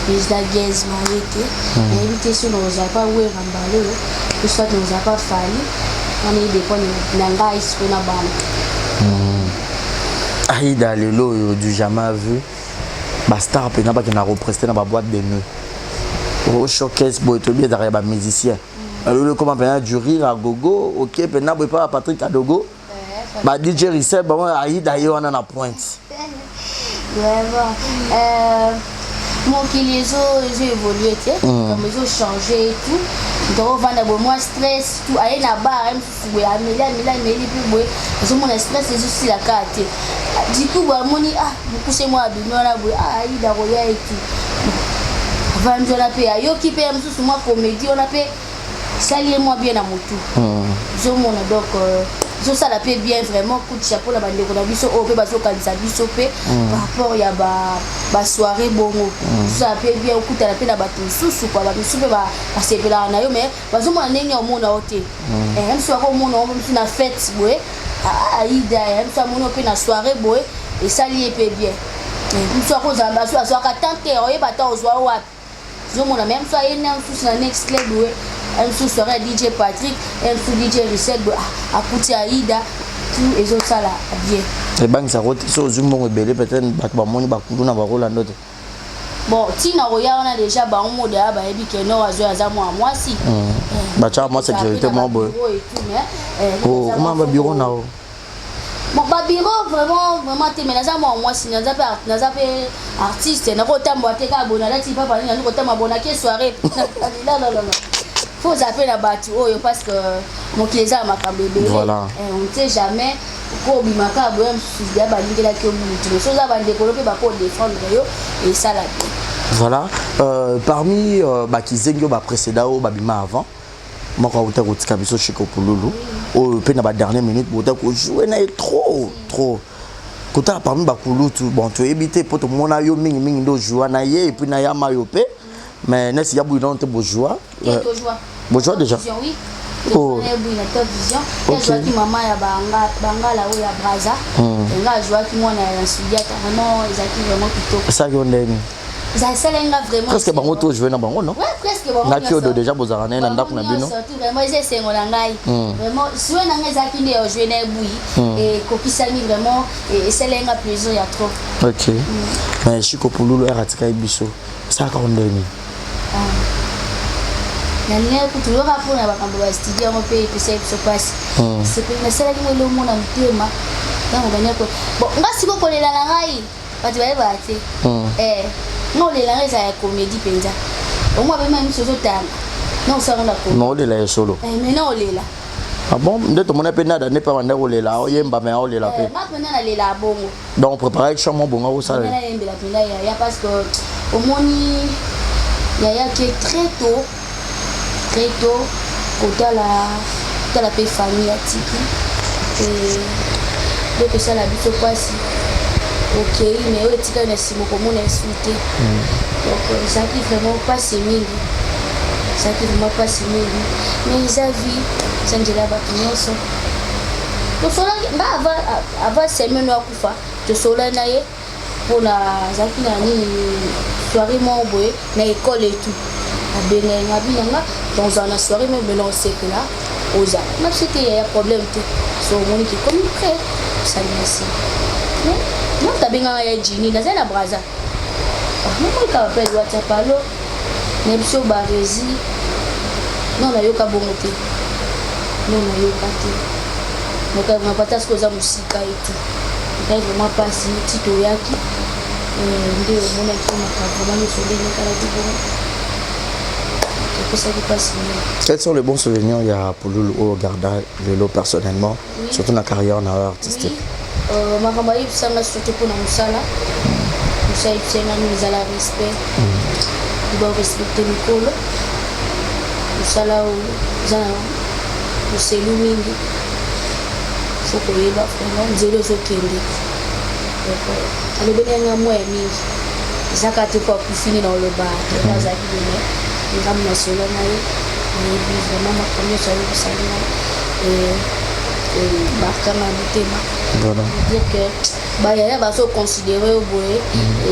S1: président Gaz Maye te. Nayebi te so nakozala pa Wera mbala oyo to soit nakozala pa Fali wana, edépend na ngai siko na bana.
S2: Aïda, lelo oyo du jamais vu, bastar mpena bakenda koprester na baboîte de nuit. O showcase boye toyebi ezalaka ya ba musicien. Alolo ekoma mpenza du rire à gogo, oke mpenza boye pa Patrick Adogo. Ba DJ Rissel bango Aida ye wana na pointe.
S1: Vraiment. Euh, mokili ezo ezo évoluer te comme ezo changer et tout donc ovanda boye mwa stress tout aye na bar aye mosusu boye ameli ameli ameli mpe boye ozomona stress ezosila kaka te du coup boye amoni ah mokuse mwa abimi wana boye ah Aida koya et tout avandi wana mpe ayoki mpe ya mosusu mwa comédie wana mpe esali ye mwa bien na motu ozomona. Donc ezosala mpe bien vraiment. Coup de chapeau na bandeko na biso oyo mpe bazokanisa biso mpe par rapport ya basoirée bongo. Ezosala mpe bien okutana mpe na bato mosusu kua, bato mosusu mpe basepelaka na yo, mais bazomona ndenge omona yo te. Mosusu akomona yo mosusu na fête boye, Aida ya mosusu amoni yo mpe na soirée boye, esali ye mpe bien. Mosusu akozala azwaka temps te oyeba ata ozwa wapi, ozomona. Mais mosusu aye na mosusu na next club boye, mosusu soirée ya DJ Patrick, mosusu DJ Risel boye, akuti Aida, tout ezosala bien.
S2: Ebangisaka te so ozwi mbongo ebele, peut-être bato bamoni bakulu na bakolanda te?
S1: Bon, ntina koya wana, déjà bango mode aya bayebi ke no azwi aza mwa mwasi.
S2: Batyaka mwa sécurité mwa boye okoma babiro na o?
S1: Bon, babiro vraiment vraiment te, mais naza mwa mwasi, naza mpe artiste, nakotambola te kaka boye nalati papa nini, nandi kotambola boye nake soirée. Non, non, non, faut ozala mpe na bato oyo, parce que mokili eza ya makambo ebele. On ne sait jamais ko obima kaka boye, mosusu ya balingelaki yo mutu, mais so oza bandekolo mpe bakodéfendre yo, esala bien.
S2: Voilà, parmi bakizengi oyo baprécéda, oyo babima avant, moko auta kotika biso, Chiko Pululu, oyo mpe na badernière minute bota kojouer na ye trop trop. Kotala parmi bakulutu, bon, toyebi te mpo tomona yo mingimingi nde ojoua na ye, et puis na yama yo mpe, mais nesi ya buyi nano te bojoua. Bojoua déjà?
S1: Oui. Oh. Na Top Vision azwaki mama ya bangala oyo ya Braza, nga azwaki mwana ya Nsudiata. Vraiment ezalaki vraiment kitoko.
S2: Esalaki yo ndeni?
S1: Esalaki nga vraiment.
S2: Presque bango to joué na bango, non?
S1: Ouais, presque bango.
S2: Na kiodo déjà bozalaka naye na ndako na bino.
S1: Surtout vraiment eza esengo na ngai. Vraiment souhait na ngai ezalaki nde ya jouer na ebuyi, ekokisami vraiment, esalaki nga plaisir ya trop.
S2: Ok, mais Chiko Pululu ere atikaki biso, esalaka yo ndeni?
S1: Nalingai kutu yoka mpona makambo ya studio yango mpe epesaki biso mpasi. Sepeli nasalaki ngo elongo na motema ntango bandaki. Bon, nga siko kolela na ngai bato bayebaka te. Nga olela ngai ezala ya comédie mpenza, omwa bema miso ozotanga na osango na
S2: mais olela ya solo?
S1: Mais na olela.
S2: Ah bon, nde tomona mpe nada nde mpe banda kolela, oyemba, mais aolela mpe.
S1: Nga mpenza nalela bongo.
S2: Donc préparer chambre bongo osala?
S1: Nayembela mpenza yaya, parce que omoni yaya ke très tôt, très tôt, kotala kotala mpe famille atiki nde kosala biso mpasi. Okei, mais oyo etikali na nsima komona esu te. Donc ezalaki vraiment mpasi mingi, ezalaki vraiment mpasi mingi, mais eza vie, eza nzela ya bato nyonso. Tosolaki nga avant semaine oyo akufa, tosolaki na ye mpona azalaki na nini, soirée moko boye na école et tout. Abengai nga, abi na nga donc ozala na soirée moko boye na osepela ozala na biso te. Yaya, problème te, so omoni ke komi prêt osali na nsima. Moto abengaka ya Jini, nazali na Braza, namonika appel WhatsApp: "Allo, na biso Baresi." Non, nayoka bongo te, non, nayoka te. Nayoka vraiment pata soki oza mosika et tout, ezali vraiment mpasi. Ti toyaki nde omonaki makambo vraiment nyonso ndenge ekalaki bongo, epesaki mpasi mingi.
S2: Quels sont les bons souvenirs ya Pululu oyo garda lelo personnellement, surtout na carrière na yo artistique?
S1: Oui. Makambo ayebisanga surtout mpona mosala, mosala, ayebisanga nini? Ezala respect, barespecte mikolo. Mosala oyo eza na moselu mingi, faut koyeba vraiment nzela ozokende. Donc alobeli yanga mwa ya mingi, eza kaka te po akufi nde na oloba. Vraiment azalaki bene ngambo na solo na ye, nayebi vraiment makambo nyonso ayebisaki ngai markanga na motema. Dire que bayaya bazoconsidere yo boye,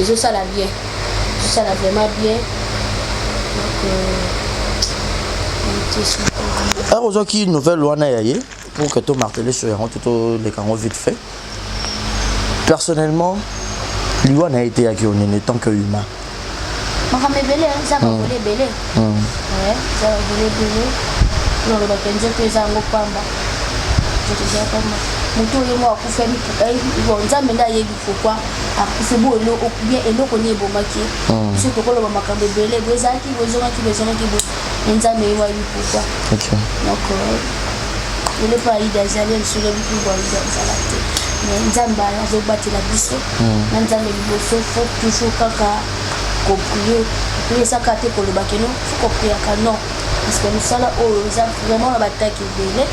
S1: ezosala bien, ezosala vraiment bien. Donc
S2: heure ozwaki nouvelle wana ya ye, pour que tomartele sur yango to toleka yango vite fait, personnellement liwa na ye eteyaki yo nini tant que humain?
S1: Makambo ebele, eza bavole ebele, eza bavole ebele. Nalobaka nzoto eza yango pamba, nzoto eza pamba. Moto oyo mo akufi, bon, Nzambe nde ayebi pourquoi akufi. Bo bien, eloko nini ebomaki ye? Biso tokoloba makambo ebele boye, ezalaki boye, ezongaki boye, ezongaki boye, mais Nzambe ye ayebi pourquoi. Donc lelo mpe Aida azali ya lisolo, yebi mpe Aida azala te, mais Nzambe azobatela biso na Nzambe liboso. Faut toujours kaka koprier. Prier ezaka te koloba keno faut kopriaka, non, parce que mosala oyo eza vraiment na bataki ebele,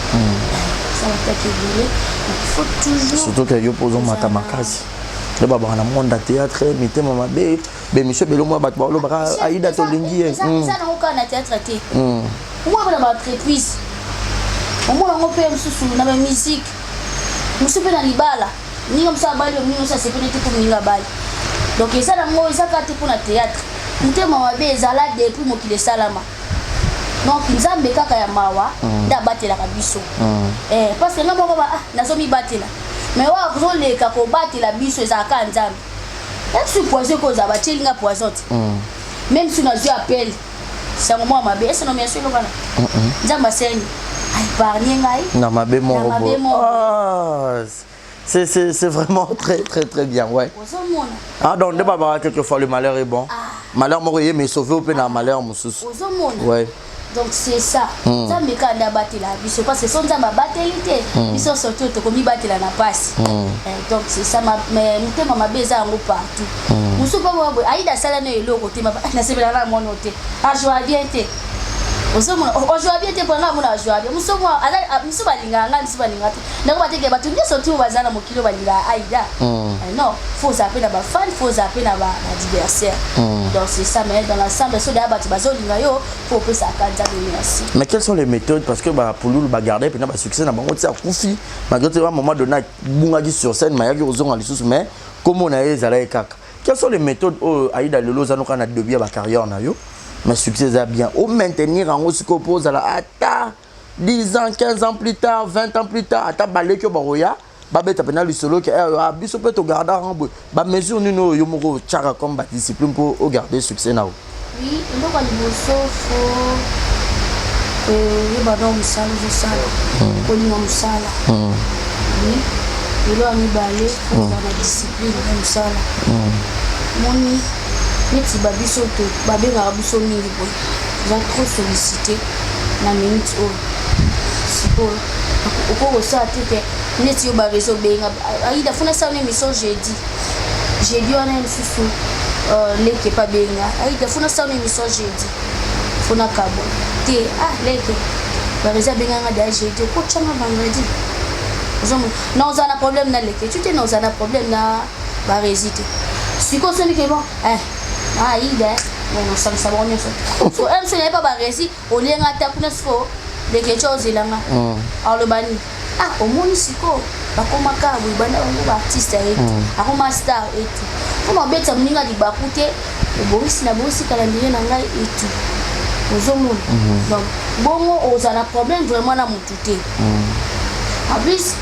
S1: eza bataki ebele, donc il faut toujours
S2: Surtout ke yo mpo ozomata makasi nde babaka na monde ya théâtre, mitema mabe, bémission ebele mwa bato balobaka Aida tolingi ye.
S1: Eza nango kaka na théâtre te, omona na baentreprise, omona yango mpe mosusu na bamusique, mosusu mpe na libala, ninga mosusu abali, moninga mosusu asepeli te mpo moninga abali. Donc eza nango, eza kaka te mpo na théâtre. Motema mabe ezala depuis mokili esalama. Donc Nzambe kaka ya mawa nde abatelaka biso, parce que nga moko nazomibatela, mais oyo azoleka kobatela biso ezalaka Nzambe. Même si poison ekozala, batielinga poison te, même si nazwi appel sango mwa mabe, ese nomination elokana, Nzambe aseni aépargne ngai.
S2: Na mabe moko.
S1: Na mabe moko.
S2: Ah, c'est vraiment très très très bien, ouais.
S1: Ozomona.
S2: Ah, donc nde babaka quelquefois le malheur est bon. Malheur moko ye mais sauvé mpe na malheur mosusu.
S1: Ozomona. Donc c'est ça, Nzambe kaka nde abatela biso, parce que so Nzambe abateli te biso, surtout tokomibatela na pasi. Donc c'est ça, mais motema mabe eza yango partout. Mosusu mpo boye Aida asala na eloko te, nasepelaka na mwana te, ajoua bien te. Ozomona, ojoua bien te, mpo nga mona ajoua bien. Mosusu mosusu balingaka ngai, mosusu balingaka te. Ndako bateke bato nyonso ti oyo baza na mokili oyo balingaka Aida, non, faut ozala mpe na bafan, faut ozala mpe na baadversaire. Donc c'est ça, mais dans l'ensemble, so deya bato bazolinga yo, faut opesaka Nzambe merci.
S2: Mais quelles sont les méthodes? Parce que bapululu bagarde mpena basuccès na bango ti akufi, malgré te moment donné abungaki sur scène, mayaki kozonga lisusu, mais kombo na ye ezalaki kaka. Quelles sont les méthodes oyo Aida lelo oza noka na début ya bacarrière na yo, mais succès eza bien, omaintenir yango sikoyo mpo ozala ata 10 ans, 15 ans plus tard, 20 ans plus tard, ata baleki oyo bakoya babeta mpena lisolo ke biso mpe togarda yango boye? Bamesure nini oyo yo moko otiaka comme badiscipline mpo ogarde succès na yo?
S1: Oui, eloko ya liboso, faut koyeba na mosala ozosala, kolinga mosala. Oui, eloko ya mibale, kozala na discipline ya mosala. Moni neti babiso to babengaka biso mingi boye, toza trop sollicité na minute oyo. Sikoyo okoki kosala te ke neti yo bareseau obenga Aida, funa sala na émission jeudi, jeudi wana ye mosusu leke epa benga Aida, funa sala na émission jeudi, funa kabo te. Ah, leke bareseau abenganga deya jeudi, okotyanga vendredi. Ozomona, na ozala na problème na leke tu te, na ozala na problème na baresi te. Sikoyo soki ke bon, Aida, bon, nasangisa bango nyonso so mso naye pa baresi olienga ata kuna. Sikoyo leke ti ozelanga, aloba nini? Ah, omoni sikoyo bakomaka boye, banda bango baartiste ya etu akoma star etu, mpona obetisa moninga libaku te. Obongisi na bongisi calendrier na ngai etu, ozomona. Donc bongo ozala na problème vraiment na motu te. En plus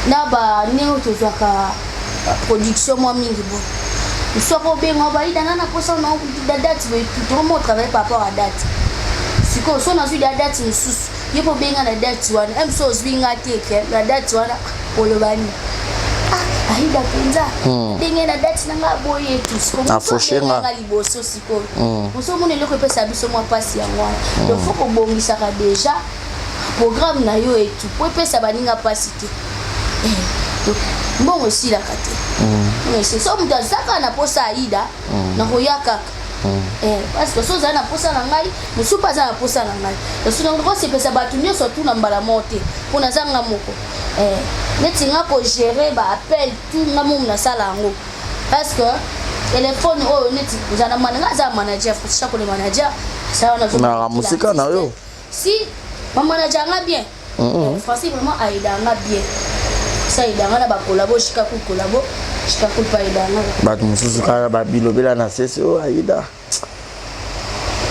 S1: na ba ndenge tozwaka production mwa mingi boye, soki obenga baida nga na posa na date boye, tokomo travailler par rapport à date. Sikoyo so nazwi da date mosusu, ye mpo obenga na date wana, m so ozwi nga te ke na date wana, oloba nini? Ah, Aida mpenza ndenge na date na nga boye etu. Sikoyo liboso, sikoyo ozomona eloko epesa biso mwa mpasi yango wana. Donc faut kobongisaka déjà programme na yo etu po epesa baninga mpasi te. Mbongo esilaka te. So moto aza kaka na posa Aida, nakoya kaka, parce que so ozali na posa na ngai, mosusu mpe aza na posa na ngai. Kosepesa bato nyonso tuna mbala moko te, mpo naza nga moko. Neti nga kogérer baappel tout, nga momu nasala yango, parce que telefone oyo neti oza na nga aza manager, chaque le manager asala
S2: wana mosika na yo.
S1: Si bamanager nga bien, Français vraiment aida nga bien, sa aida nga na bakolabo shikaku, kolabo shikaku mpe aida nga.
S2: Bato mosusu kaka babilobela na sese oyo Aida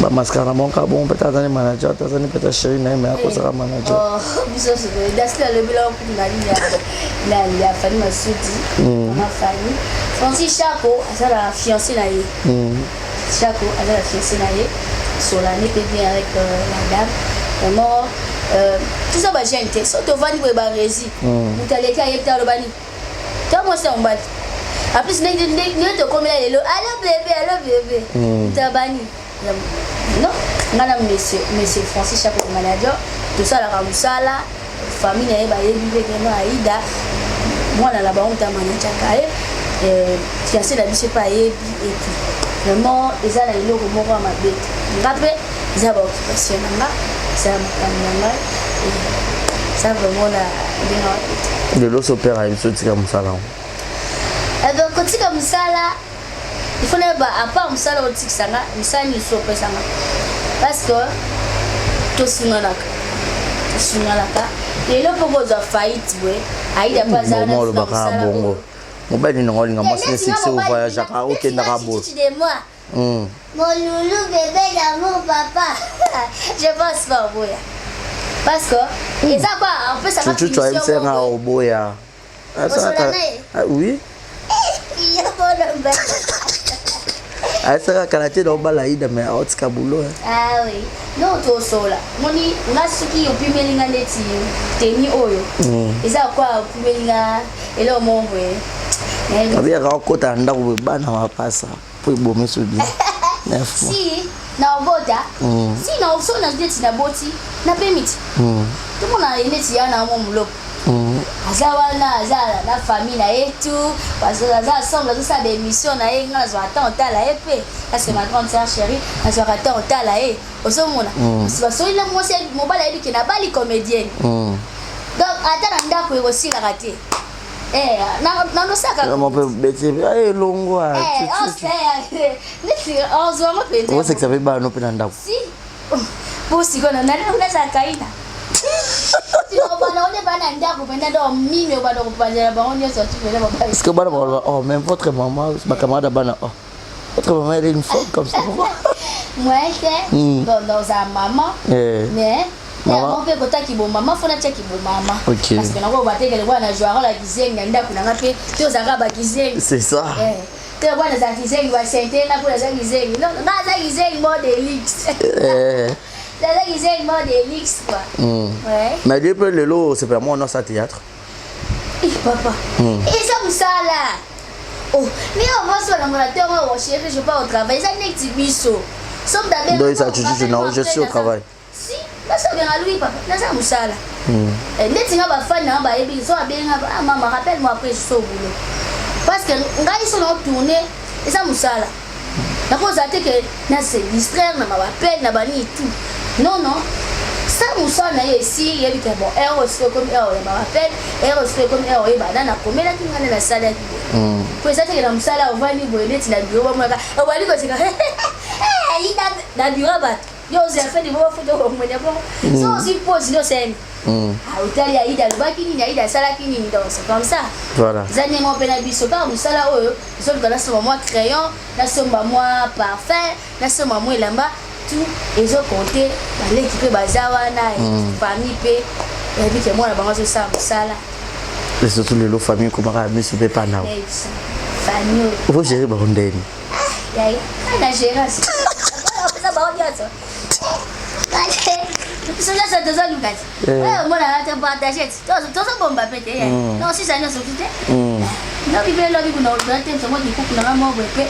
S2: bamaskara na bango kaka bongo, peut-être azani manager, azani peut-être chéri na ye, mais akozaka manager.
S1: Biso dasili alobela kutu na nini ya Fani Masudi, mama Fani. Francis Chako aza na fiancé na ye. Chako aza na fiancé na ye solani mpe bien avec euh, la dame vraiment euh, toza bajeune te so tovandi boye baresi hmm. moto aleki ayebi te aloba nini to mwasi ya mobali en plus ndenge tokomela lelo alo bebe alo bebe hmm. moto abani non nga na monsieur monsieur Francis Chako manager tosalaka mosala famille na ye bayebi mpe keno Aida mwana na bango moto amanajaka ye eh, fiancé na biso mpe ayebi et tout vraiment eza na eloko moko ya mabe te nga mpe eza baoccupation na nga eza makambo na ngai eza vraiment na ndenge mabe te
S2: lelo sopere ayebi so otika mosala yango
S1: eh kotika mosala il faut nayeba à part mosala otikisa nga mosala nini so opesa nga parce que tosunganaka tosunganaka lelo mpo kozwa faillite boye aida mpo aza
S2: na olobaka bongo mobali nini olinga mwasi ne succès ovoyageaka okendaka boye
S1: hmm. Mon loulou bébé d'amour papa je pense pas oboya parce que eza kwa opesaka
S2: chuchu ayebisa nga oboya Ah, oui. Ayesaka kala te na obala Aida mais aotika boulot.
S1: Ah oui. Non tosola. Moni nga soki opimeli nga neti teni oyo. Mm. Eza kwa opimeli nga eloko moko boye.
S2: Abiyaka okota na ndako boye bana mapasa mpo ebomi so bien.
S1: Si na obota. Mm. Si na so na neti na boti na pemiti. Mm. Tomona neti ya na mo muloko. Mm. aza wana aza na famille na ye tout aza ensemble azosala baémission na ye nga nazwaka temps otala ye mpe parce que ma grande sœur chérie nazwaka temps otala ye ozomona mm. basoli na mwasi mobali ayebi ke nabali comédienne mm. donc ata na ndako ekosilaka te eh, nanosaka
S2: elongwa
S1: eh, oh, neti ozwango mpenza
S2: osekisa mpe bana mpe na ndako
S1: si po sikoyo nazala kaina
S2: Est-ce que bana baloba oh mais votre maman ba camarade bana oh votre maman elle est une folle comme ça pourquoi
S1: moi te hmm. bon dans sa maman eh. mais yango mpe kota kibomama fo natya kibomama parce que nango batekele bwana na joara la kizengi na ndako nanga mpe tozalaka bakizengi
S2: c'est ça eh.
S1: te bwana aza kizengi basente nga mpo naza kizengi non nga aza kizengi mo de luxe eh. naza kizengi mo de luxe quoi
S2: mm. ouais. mais depuis lelo osepela mwana osala théâtre
S1: eh, papa mm. eza mosala oh mais oyo mwasi balongola ntongo oh chéri je pars au travail eza neti biso
S2: soki je suis au travail
S1: Si, basi obenga Louis papa, naza musala. Mm. Eh, ndeti nga ba fan na ba yebi, so abenga ah maman rappelle moi après je suis au boulot. Parce que ngai so na tourner eza musala. Nakoza te que na se distraire na ba appel na ba ni tout. Non non. Ça musala na ye esi yebi que bon heure aussi comme heure ya ba appel, heure aussi comme heure oyeba na nakomelaki nga na nasalaki boye. Mm. Po eza te que na musala ovandi boye neti na bureau bamonaka obali koseka na bureau bato yo ozela fin du mois bafuta okomona bongo mm. so ozwi pose nde osali mm. ah, otali aida alobaki nini aida asalaki nini donc c'est comme ça
S2: voilà
S1: eza ndenge moko mpe na biso kaka mosala oyo ezoluka nasomba mwa crayon nasomba mwa parfum nasomba mwa elamba tout ezokonte baleki mpe baza wana mm. famille mpe yayebi ke mwana bango azosala mosala
S2: et surtout lelo famille ekomaka ya miso mpe panao
S1: famille
S2: ogere bango ndeni
S1: Yaya, na gérance. Opesa bango nyonso. Biso nyonso tozoluka te. Eh. Oyo omonaka te partage te. Tozobomba mpe te. Mm. Non, sisa nyonso te. Mm. Lobi mpe lobi kuna olobela te msongo likuku na nga moko boye mpe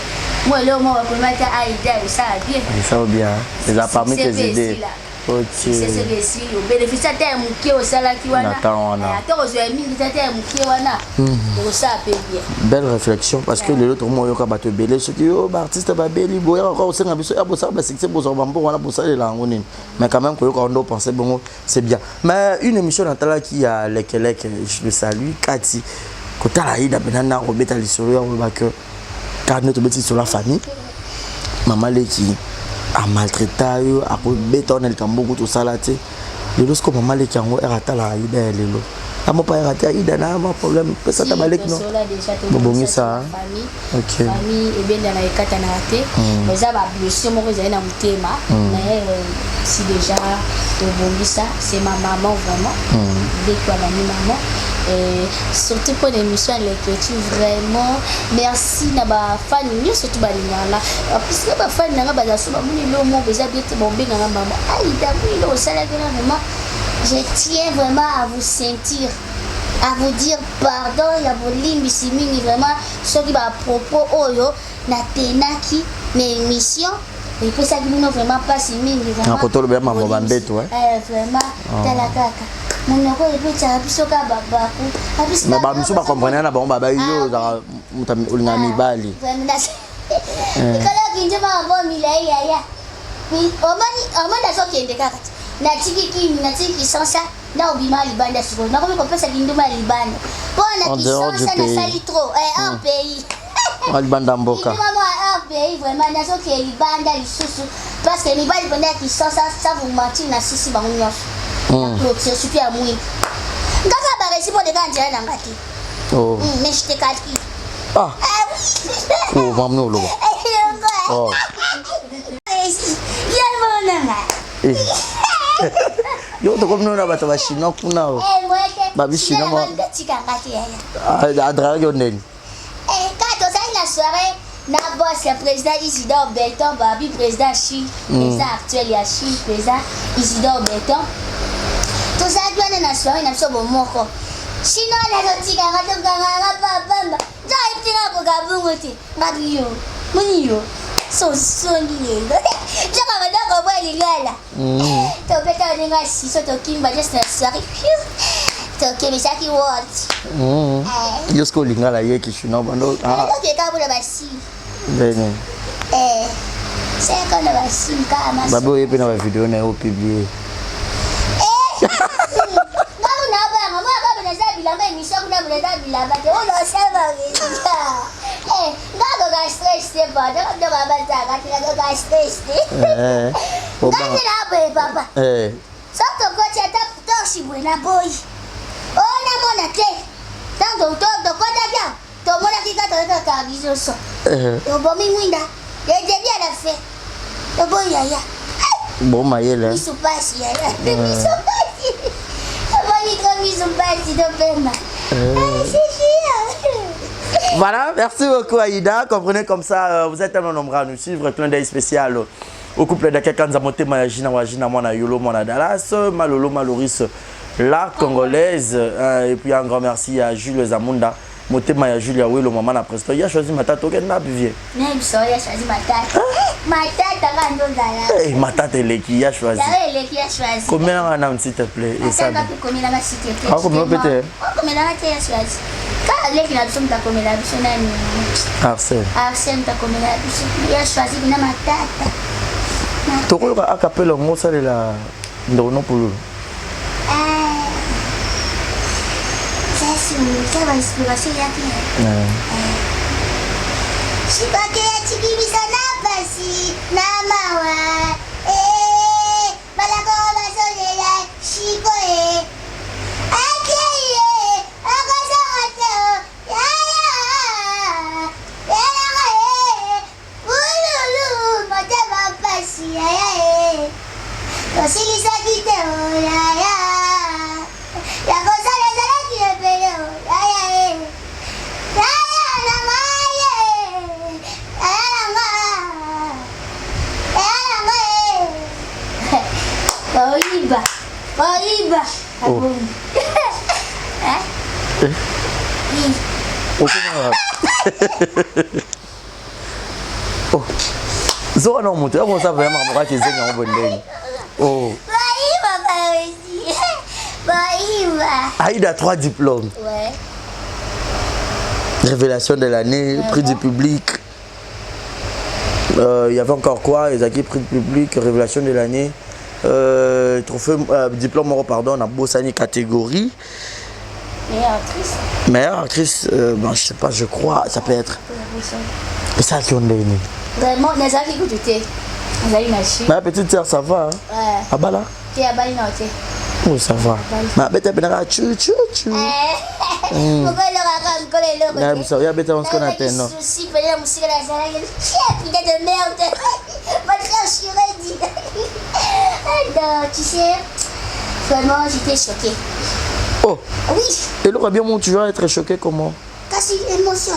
S1: mwa eloko moko bakomema te aida esala bien.
S2: Esala bien. Eza parmi tes idées.
S1: Succès esili obénéficie ata ya moke osalaki wana ata kozwa ya mingi te ata ya moke wana hmm. okosala mpe bien.
S2: Belle réflexion parce que lelo tokoma oyoka bato ebele soki yo baartiste babeli boyaka kaka kosenga biso ya bosala basuccès bozwa bambongo wana bosalela yango nini mais quand même koyoka ndo pense bongo c'est bien. Mais une émission natalaki ya lekeleke je le salue kati kotala aida mpena na kobeta lisolo ya koloba que kaka nde tobeti lisolo ya famille mama leki amaltraita yo akobeta wana likambo kutu osala te lelo sikoyo mama leki yango ere atalaka yida ya lelo Amopayaka te Aida na ma problème pesa ta baleki no. Bobongisa.
S1: Ok. Famille ebenda na ekata na te. Hmm. Eza ba blessure moko ezali na motema. Hmm. Mais euh, si déjà tobongisa, c'est ma maman vraiment. Hmm. Dès que ma maman et surtout pour l'émission Leketchou vraiment merci na ba fan nyonso tu balingaka nga en plus na ba fan na nga bazala so bamoni eloko moko eza bien te baobenga nga mama aida moni eloko osalaki na vraiment je tiens vraiment à vous sentir à vous dire pardon ya bolimbisi mingi vraiment soki ba propos oyo natenaki na émission epesaki bino vraiment mpasi mingi
S2: nakotolobela mambo bambeto
S1: eh, vraiment ah. tala kaka monoko epesaka biso kaka babaku
S2: mais bamisu bakomprene na bango babai yo ah ozalaka moto olingaka ah, mibali
S1: likolo kinje makambo milai yaya omoni azokende kaka natiki kini natiki kisansa na obima libanda sikoyo nakomi kopesa kindumba ya libanda mpo na kisasa nasali trop eh, hors hmm. pays
S2: libanda mboka
S1: kindumba moko hors pays vraiment nazokende libanda lisusu parce que mibali mpenza ya kisasa sa vous mentir nasisi bango nyonso hmm. na clôture surtout ya mwindu ngaka baresi mpo deka nzela na nga te oh. hmm, mais je te calcule
S2: ah. ah oui. oh mamne oloba
S1: oh.
S2: Eh. yo tokomi nona bato ba chinois kuna o
S1: eh,
S2: babi chinois adrayaki yo ndeni
S1: eh, kaka tozali na soirée na boss ya président Isidore Beton babi président Chine hmm. président actuel ya Chine président Isidore Beton tozalaki wana na soirée na biso bomoko chinois nazotikanga tokanganga papamba nzaka etinga koka bongo te Ngabi yo, moni yo, sosongi lelo. Nzoka banda kobwa lingala. Mm. Tobeta ndenge siso tokimba just na soirée. Tokebisaki world.
S2: Mm. Eh. Yo sikoyo lingala ye kishina bando.
S1: Ah. Tokeka bona basi.
S2: Ndenge.
S1: Eh. Seka na basi kama.
S2: Babe oye pe na ba video na yo publier.
S1: Eh. Ngaku na banga, mwa kabe na za bilamba emission kuna bula za bilamba te. Ono sema Eh, nga koka stress te pardon, nga biloko ya bazaka te, nakoka stress te.
S2: Eh,
S1: Nga nde na boye papa.
S2: Eh.
S1: Soki tokoti ata torche boye na boyi. Oh namona te. Tango tokotaki awa, tomonaki kaka toyokaka biso so.
S2: Eh.
S1: Tobomi mwinda. Le début à la fin. Toboyi yaya.
S2: Bon mayele.
S1: Misu pasi yaya. Misu pasi. Tomoni trop misu pasi topema.
S2: Eh. Voilà, merci beaucoup Aïda. Comprenez comme ça, euh, vous êtes tellement nombreux à nous suivre. Clin d'œil spécial au couple d'Akekanza Motema ya Gina Wajina Mwana Yolo Mwana Dallas, Malolo Maloris, la Congolaise. Euh, et puis un grand merci à Jules Zamunda. Motema ya Julia Welo maman na presto. Ya choisi matata okende na bivie.
S1: Nayebi ya choisi matata. Matata ka ndozala.
S2: Eh matata eleki ya choisi.
S1: Ya eleki ya choisi.
S2: Komela nga na s'il te plaît.
S1: Ata nga pe komela nga s'il te plaît.
S2: Ah komela pe te.
S1: Komela nga te ya choisi. Ka leki na biso mutakomela biso nani?
S2: Arsène.
S1: Arsène mutakomela biso. Ya choisi bina matata.
S2: Tokoyoka akapela ngo salela ndeko no pululu.
S1: Shibake atiki biso na pasi na mawa eh, balako bazolela shiko e akei e akozonga te o yaya yalanga e Ululu motema mpasi yaya e tosilisaki te o yaya ya kosala ezalaki ebele o yaya e yaya na ngai e yaya na nga yaya na nga e baoyiba baoyiba
S2: oh.
S1: eh?
S2: Eh? Okoma Oh. Zoka na moto yango oza vraiment makambo kaka ezengi yango boye ndenge. Oh. Aïda trois diplômes.
S1: Ouais.
S2: Révélation de l'année, prix du public. Euh, il y avait encore quoi Ezaki prix du public, révélation de l'année. Euh, trophée, euh, diplôme pardon, na bosani catégorie.
S1: Meilleure actrice
S2: Meilleure actrice, euh, bon, je sais pas, je crois, ça peut être. Et ça qui on est
S1: Vraiment, nazalaki kutu te. Nazali na Chine.
S2: Ma petite sœur, ça va hein?
S1: Ouais.
S2: Abala
S1: Te abali na te.
S2: Oh, ça va. Ma beta pena chu chu chu.
S1: Mokolo eloko kaka mokolo eloko.
S2: Ya biso ya beta on se connaît non.
S1: Souci pena musika na zalaki. Putain de merde. Va te faire chier dit. Non, tu sais, vraiment j'étais choquée.
S2: Oh.
S1: Oui.
S2: Eloko bien mon tu vas être choqué comment?
S1: Kasi émotion.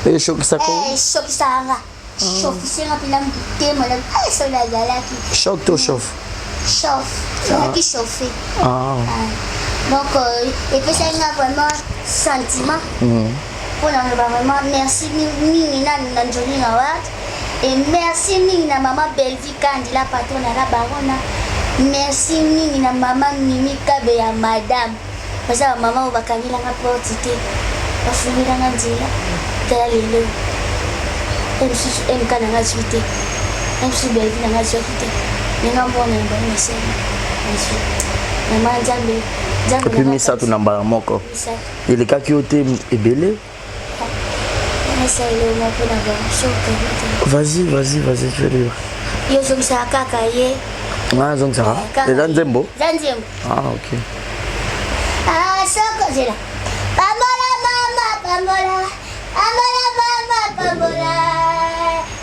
S2: Et choqué ça quoi?
S1: Eh, choqué ça nga. Chauffe nga pena motema na ah so nazalaki.
S2: Choc to chauffe.
S1: Chauffe. Nazalaki chauffé.
S2: Ah.
S1: Donc euh, epesaki nga vraiment sentiment. Mpona loba vraiment merci mingi na na Johnny Award et merci mingi na maman Bellevue Kandi la patronne la barona. Merci mingi na maman Mimi Kabe ya madame. Baza ba mama oyo bakangelanga porte te, bafungolanga nzela tala lelo. E mosusu MK na nga azwi te, e mosusu Bellevue na nga azwaki te, mais nga mwana na bango nasali nazwi. Mama Nzambe, Nzambe
S2: Et puis misato na mbala moko. Elekaki yo te ebele.
S1: Nasala eloko mpo na bango soki
S2: Vas-y, vas-y, vas-y, tu es libre.
S1: Yo ozongisaka kaka ye.
S2: Nga nazongisaka? Eza nzembo?
S1: Eza nzembo.
S2: Ah, ok.
S1: Ah, soko zela. Pambola mama, pambola. Pambola mama, pambola.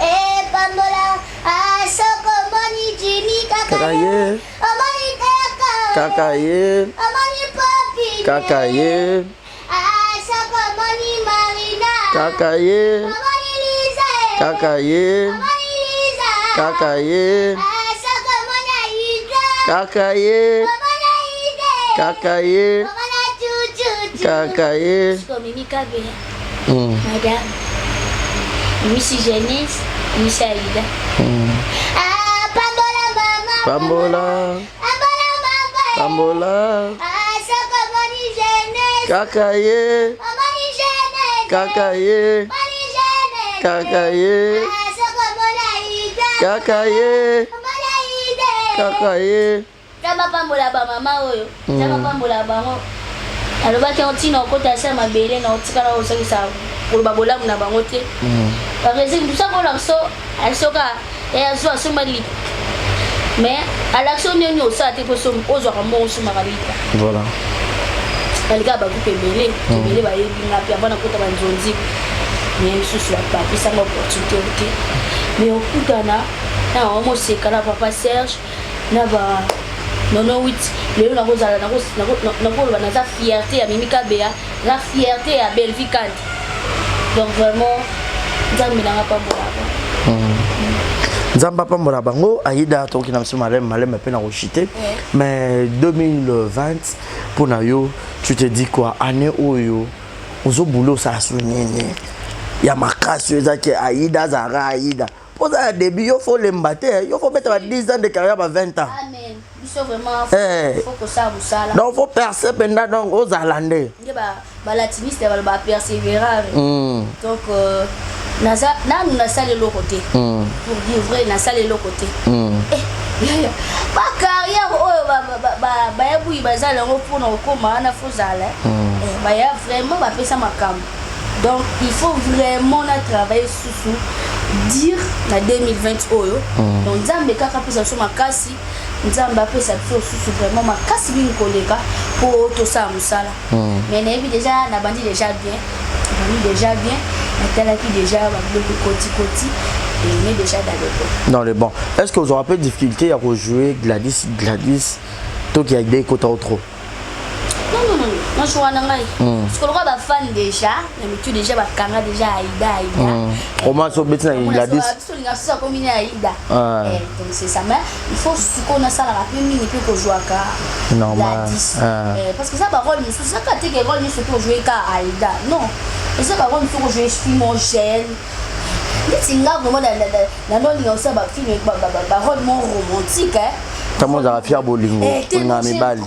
S1: Eh, pambola. Ah, soko moni Jimmy kaka
S2: ye.
S1: Omoni kaka.
S2: Kaka ye.
S1: Omoni papi.
S2: Kaka ye.
S1: Ah, soko omoni Marina.
S2: Kaka ye.
S1: Omoni Lisa.
S2: Kaka ye.
S1: Omoni Lisa.
S2: Kaka ye.
S1: Ah, soko omoni Aida.
S2: Kaka ye.
S1: Omoni Aida.
S2: Kaka ye.
S1: Omoni Chuchu.
S2: Kaka ye.
S1: Siko Mimi Kabeya. Madame. Mimi Jeunesse, Mimi Aida. Ah, pambola mama.
S2: Pambola.
S1: Pambola mama.
S2: Pambola.
S1: Ah, soko omoni jeunesse.
S2: Kaka ye.
S1: Omoni jeunesse.
S2: Kaka ye.
S1: Omoni jeunesse.
S2: Kaka ye.
S1: Ah, soko omoni Aida.
S2: Kaka ye.
S1: Omoni Aida.
S2: Kaka ye.
S1: Nzambe apambola ba mama oyo. Nzambe apambola bango. Alobaki yango ntina okota se ya mabele na otikala ozongisa koloba bolamu na bango te. Barezi mosusu akola biso asoka azwa asomba lipa. Mais alakisi yo ndenge osala te mpo ozwaka mbongo osomaka lipa.
S2: Voilà.
S1: Nalika ba groupe ebele, ebele bayebi nga mpe avant nakota banzonzi. Mais misusu bapesanga opportunité te. Mais okutana na mama moseka na papa Serge na ba nono 8 lelo nakozala nakoloba naza fierté ya Mimi Kabeya, naza fierté ya Bellevue Kandi. Donc vraiment Nzambe nanga pambola bango.
S2: Nzambe apambola bango. Aida tokoki na biso maleme maleme mpe na kochite. Mais 2020 mpo na yo, tu te dis quoi? Année oyo ozobula osala so nini ya makasi oyo ezaki Aida azalaka Aida mpo oza ya début, yo fo olemba te, yo fo beta ba 10 ans de carrière, ba 20 ans.
S1: Amen. Biso vraiment
S2: Eh.
S1: faut kosala mosala.
S2: Donc fo percer mpenza, donc ozala nde
S1: Nde balatiniste baloba persévérare. Donc euh, naza nanu nasala eloko te. Pour dire vrai, nasala eloko te. Eh, yaya, bacarrière oyo bayabuyi bazala yango mpona kokóma wana fozala baya vraiment bapesa makambo. Donc il faut vraiment na travailler susu dire na 2020 oyo. Donc Nzambe kaka apesa biso makasi, Nzambe apesa biso susu vraiment makasi mingi koleka mpo tosala mosala. Mais nayebi déjà nabandi déjà bien, nabandi déjà bien, natalaki déjà babiloko kotikoti et on est déjà dans le bon.
S2: Dans le bon. Est-ce que vous aurez un peu de difficulté à rejouer Gladys, Gladys toki ya idée ekota trop?
S1: Non, non, non, non, najoua na ngai parce que lokola bafan déjà na mitu déjà bakanga déjà Aida, Aida.
S2: Comment so beti na Gladys?
S1: Biso olinga biso akomi na Aida.
S2: Ah.
S1: Eh, donc c'est ça, mais il faut sikoyo nasalaka mpe mingi mpe kozwaka
S2: Normal.
S1: Gladys.
S2: Ah.
S1: Eh, parce que eza barole mosusu, ezaka te ke role nyonso tojoue ka Aida, non, eza barole mosusu kojoue film jeune neti nga vraiment nanolinga kosala bafilm barole mo romantique, hein.
S2: Ntango ozalaka fier bolingo
S1: Eh,
S2: olingaka mibali.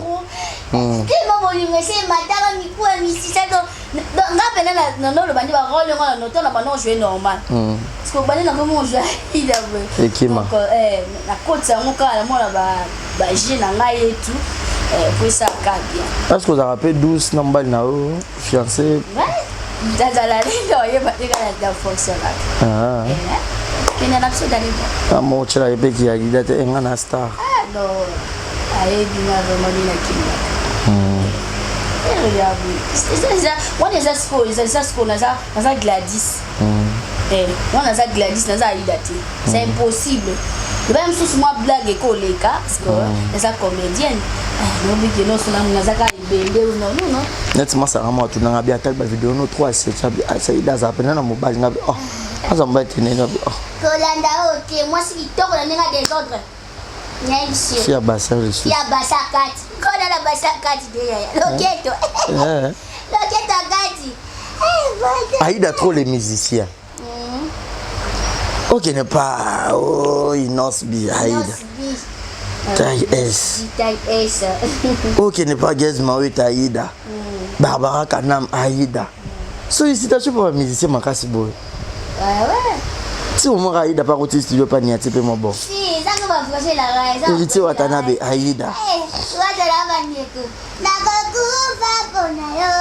S1: Tellement bolingo ese emataka mikuwa misisa. Donc nga mpena nanoloba nde barole yango na noto na banda ojoue normal parce que obandi nakomi ojoue Aida boye.
S2: Ekima.
S1: Donc nakotisa yango kaka namona baje na ngai et tout po esalaka bien.
S2: Est ce que ozalaka mpe douce na mobali na yo, fiancé?
S1: Nazala ndenge oyeba te kaka na fonctionnaka.
S2: Ah.
S1: Kende na biso dani.
S2: Amo otyela ye mpe kiyalida te enga na star.
S1: Ah non. Ayebi nga vraiment nde nakendaka. Wana eza sikoyo, eza sikoyo naza Gladys. Eh, wana naza Gladys, naza Aida te. C'est impossible. Loba mosusu mwa blague ekoleka parce que eza comédienne. Nobiki nyonso naza kaka ebende non non non.
S2: Neti masanga mwa atunanga bi atali bavideo no 3 7 abi Aida azala mpenza na mobali nga bi oh aza mobali te ndenge abi oh.
S1: Kolanda oyo te, mwasi kitoko na ndenge ya desordre. Nayebisi yo.
S2: Fi ya bassin lisusu.
S1: Ya bassin kati. Kona na bassin kati te yaya. Loketo.
S2: Eh.
S1: Loketo kati. Eh,
S2: Aïda trop les musiciens. Ok, n'est pas. Oh, Innoss'B, Aïda.
S1: Innoss'B.
S2: Taille S.
S1: Taille S.
S2: Ok, n'est pas Gaz Mawete Aïda. Barbara Kanam Aïda. Sollicitation pour un musicien makasi boy.
S1: Ouais, ouais.
S2: Si au moins Aïda pas côté studio pas niati pe mo bon.
S1: Si, eza ko ba projet la ra, eza.
S2: Héritier Watanabe Aïda.
S1: Eh, watana ba ndeko. Nakokufa pona yo.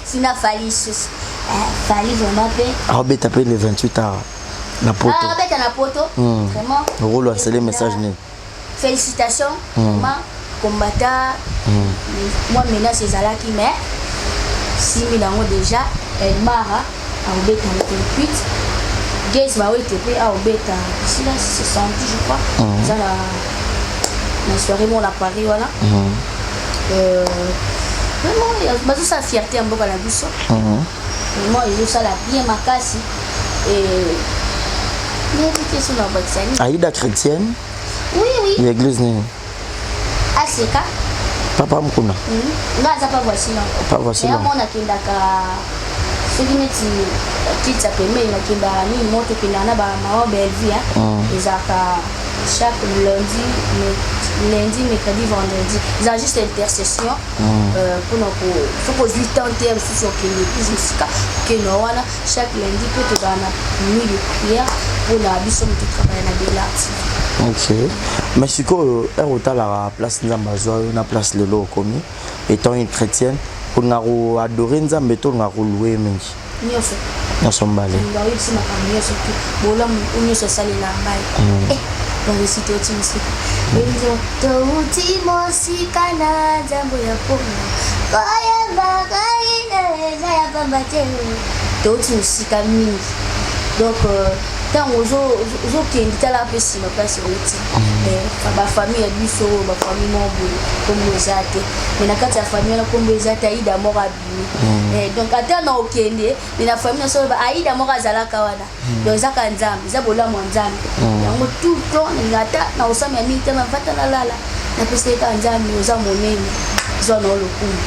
S1: Sina Fally sus. Eh, Fally vraiment pe.
S2: Aobeta pe le 28 awa na poto.
S1: Ah, abeta na poto. Vraiment.
S2: Rolo asele message nini?
S1: Félicitations vraiment combattant. Moi menace ezalaki mais simi nango déjà Elmara aobeta le 28. Gaze Mawete pe aobeta ici là c'est samedi je crois. Eza na na soirée mo na Paris wana. Vraiment bazosala fierté ya mboka na biso. Vraiment ezosala bien makasi. Et nayebi te so na bakisa nini.
S2: Aïda chrétienne.
S1: Oui oui.
S2: Ya église nini?
S1: Aseka.
S2: Papa Mukuna.
S1: Nga aza pa voici non.
S2: Pa voici non.
S1: Mona nakendaka soki neti kiti ya pembeni nakendaka nini mo tokendaka na bamama Bellevue ezalaka chaque lundi, lundi, mercredi, vendredi. Eza juste intercession mpona soki ozwi temps te ya mosusu okende église mosika okende wana chaque lundi mpe tozala na nuit de prière mpona biso moto travaille na Bella TV.
S2: Ok, mais sikoyo ere otalaka place Nzambe azwa yo na place lelo okomi étant une chrétienne, olingaka koadore Nzambe to olingaka kolouer mingi?
S1: Nyonso.
S2: Nyonso mbale.
S1: Oyebisi makambo nyonso tu bolamu nyonso esalela ngai. Baresi touti mosika, touti mosika na nzambo ya pona koyemba kaina eza ya pamba te. Touti mosika mingi, donc ntango ozokende tala mpe nsima place outi. Bafamille ya biso oyo, bafamille moko boye nkombo eza te, mais na kati ya famille wana nkombo eza te, Aida moko abimi. Donc ata na okende mais na famille nyonso oyo Aida moko azalaka wana. Donc ezaka Nzambe, eza bolamu ya Nzambe yango. Tout le temps nalinga ata na kosama ya mingi te, mavata nalala napesa ye kaka Nzambe oza monene, zwa na lokumu,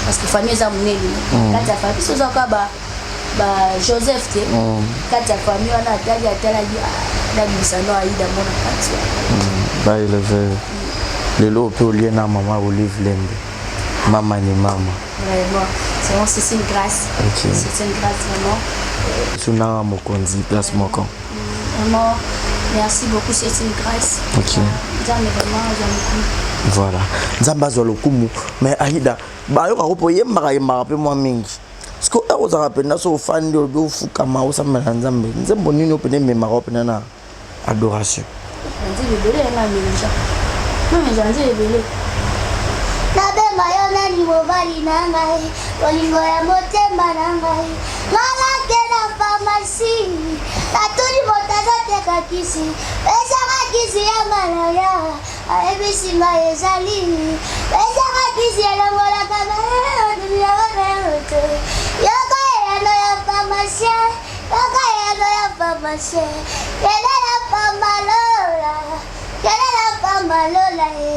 S1: parce que famille eza monene. Kati ya famille biso oza kaka ba ba Joseph te. Kati ya famille wana atali atalaki nabimisa no Aida mona kati wana.
S2: Baéleve lelo mpe olie na mama Olive Lembe, mama ni mama.
S1: Vraiment, c'est vraiment, c'est une grâce. C'est une grâce vraiment.
S2: Sunanga mokonzi place moko.
S1: Vraiment, merci beaucoup, c'est une grâce. Nzambe vraiment azwa lokumu.
S2: Voilà, Nzambe azwa lokumu. Mais Aida, bayokaka mpo oyembaka yembaka mpe mwa mingi. Siko ere ozalaka mpenza so ofandi olobi ofukama osambela Nzambe, nzembo nini oyo mpenza ememaka yo mpenza na adoration?
S1: Nzembo ebele yanga mélange, mélange nzembo ebele. Nabenga yo nani? Mobali na ngai, bolingo ya motema na ngai. Ngalake na pharmacie, natuni moto azoteka kisi, pesaka kisi ya malaria. Ayebisi ngai ezali pesaka kisi elongolaka moto. Yoka eyano ya pharmacien, yoka eyano ya pharmacien. Kende na pambalola, kende na pambalola ye,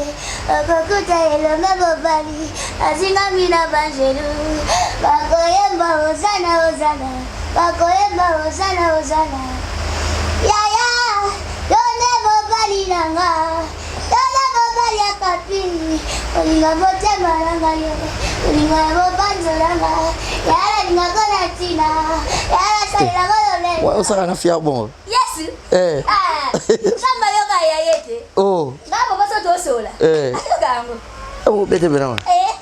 S1: okokuta elonga mobali azingami na banjelu, bakoyemba ozana ozana, bakoyemba ozana ozana. Yaya, yo nde mobali na nga, yo nde mobali ya kapi, olinga motema na ngai, olinga ya mopanzo na nga. Yaya, nalingako na ntina, yaya, nasalelako lolenge.
S2: Osaka na fier bongo?
S1: Yes.
S2: Eh.
S1: Nzambe ayoka ya ye te.
S2: Oh.
S1: Nga papa so tosola. Ayoka yango.
S2: Obete pena.
S1: Eh.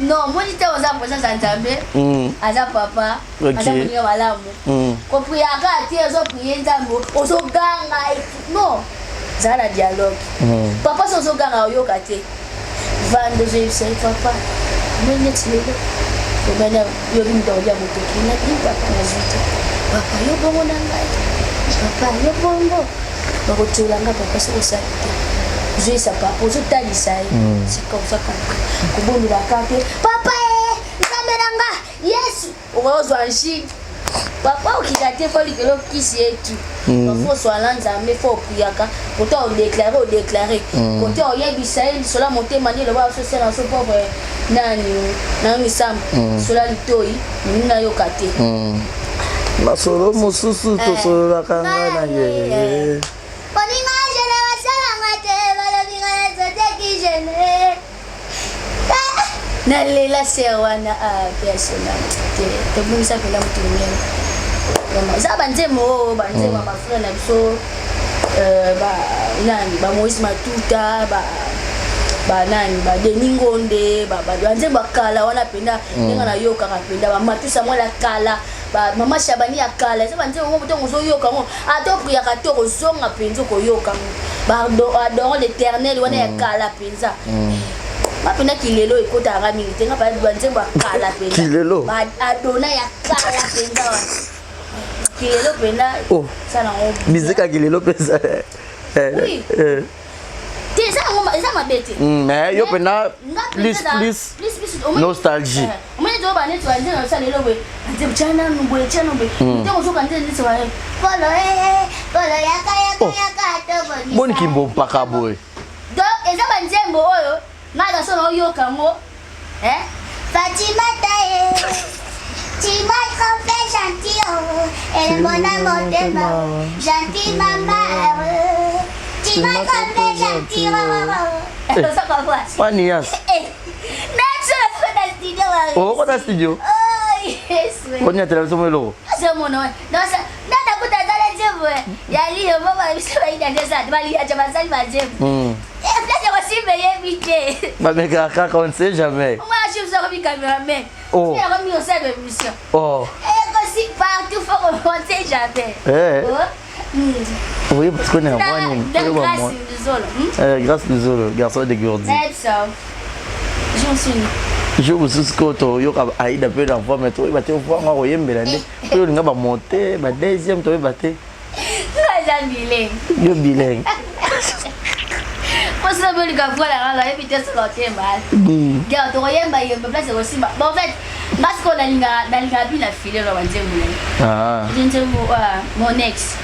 S1: Non, moni te oza présence ya Nzambe. Aza papa. Aza moninga malamu. Kopriaka te, ozoprie Nzambe, ozoganga. Non. Zala na dialogue. Papa soki ozoganga oyoka te. Vanda ozoyebisa ye papa omoni neti lelo obanda yobi moto akolia motoki na bi papa nazwi te papa yo bongo na ngai papa yo bongo bakotiola nga papa soki osali te ozoyesa papa ozotalisa ye c'est comme ça kobondelaka te papa e nzambe na nga yesu Okozwa angine papa okika te fo likolo kisi etu mm. fo oswala nzambe fo opriaka kote odeklare odeklare mm. kote oyebisa ye lisolo ya motema nde eloba ososala so propre nani nayo misambo mm. lisolo ya litoi moninga nayoka te
S2: mm. masolo mosusu eh. tosololaka ngai na ye
S1: eh. moninga jene basalanga te balobi ngai nazoteki jene nalela ser wana personnel te tobungisa mpenza moto monene vraiment eza banzembo oyo banzembo ya bafrère na biso nani bamoïse matuta banani badenis ngonde banzembo ya kala wana mpenza ndenge nayokaka mpenza bamatusa mwana kala ba mama shabani ya kala eza banzembo moko ntango ozoyoka yango ata opriaka te okozonga mpenza okoyoka yango ba adorant l'éternel wana ya kala mpenza nga mpenza kilelo ekotaka nga mingi te nga mpenza banzembo ya kala mpenza
S2: Kilelo?
S1: Ba adona ya kala mpenza wana kilelo mpenza
S2: Oh.
S1: sala yango
S2: miziki ya kilelo mpenza
S1: Oui. te eza yango eza mabe te
S2: mais yo mpenza
S1: Nga
S2: plus
S1: mpenza
S2: plus
S1: plus plus omoni-
S2: nostalgie.
S1: Eh, omoni toyoba neti banzembo na biso lelo boye banzembo tya nanu boye tya nanu boye ntango ozoka nzembo neti ba polo eh, polo yaka yaka
S2: Oh.
S1: yaka tobongisa
S2: boni kimbompaka boye
S1: donc eza banzembo oyo ngai na so naoyoka yango eh? Fatima taye Tu m'as trop fait gentil oh, elembo na motema gentil mama heureux Tu m'as trop fait gentil oh, oh, oh. Oza comprendre?
S2: wani yas
S1: Eh, nazo nakota studio wa-
S2: okota studio
S1: Oh, yes, we.
S2: onyatela biso mo eloko
S1: Azomona wana. Nosa, nanda kuta azala nzembo ya liyo moko biso bayina nde eza baliaja basali banzembo. Eh, place ya kosimba eyebi te.
S2: Bamekaka kaka, on ne sait jamais.
S1: Moi, je suis akomi cameraman.
S2: Oh.
S1: Soki akomi kosala émission.
S2: Oh.
S1: Eh, kosi partout faut qu'on on sait jamais.
S2: Eh.
S1: Oh.
S2: Oui, parce qu'on est un moine.
S1: Na Grâce Luzolo.
S2: Eh, Grâce Luzolo, garçon de Gourdi.
S1: Nayebisa yo. Jour suni.
S2: Jour mosusu ko toyoka Aïda mpe na voix, mais toyeba te voix ngo akoyembela nde oyo olinga bamonte ba deuxième, toyeba te.
S1: Nga eza bilingue.
S2: Yo bilingue.
S1: Mposa bolika voix na nga nayebi te soki otemba. Gars, tokoyemba yemba place ekosimba. Bon, en fait, nga sikoyo nalingaka nalingaka bina file na banzembo na ye.
S2: Ah.
S1: Eza nzembo ah, mon ex.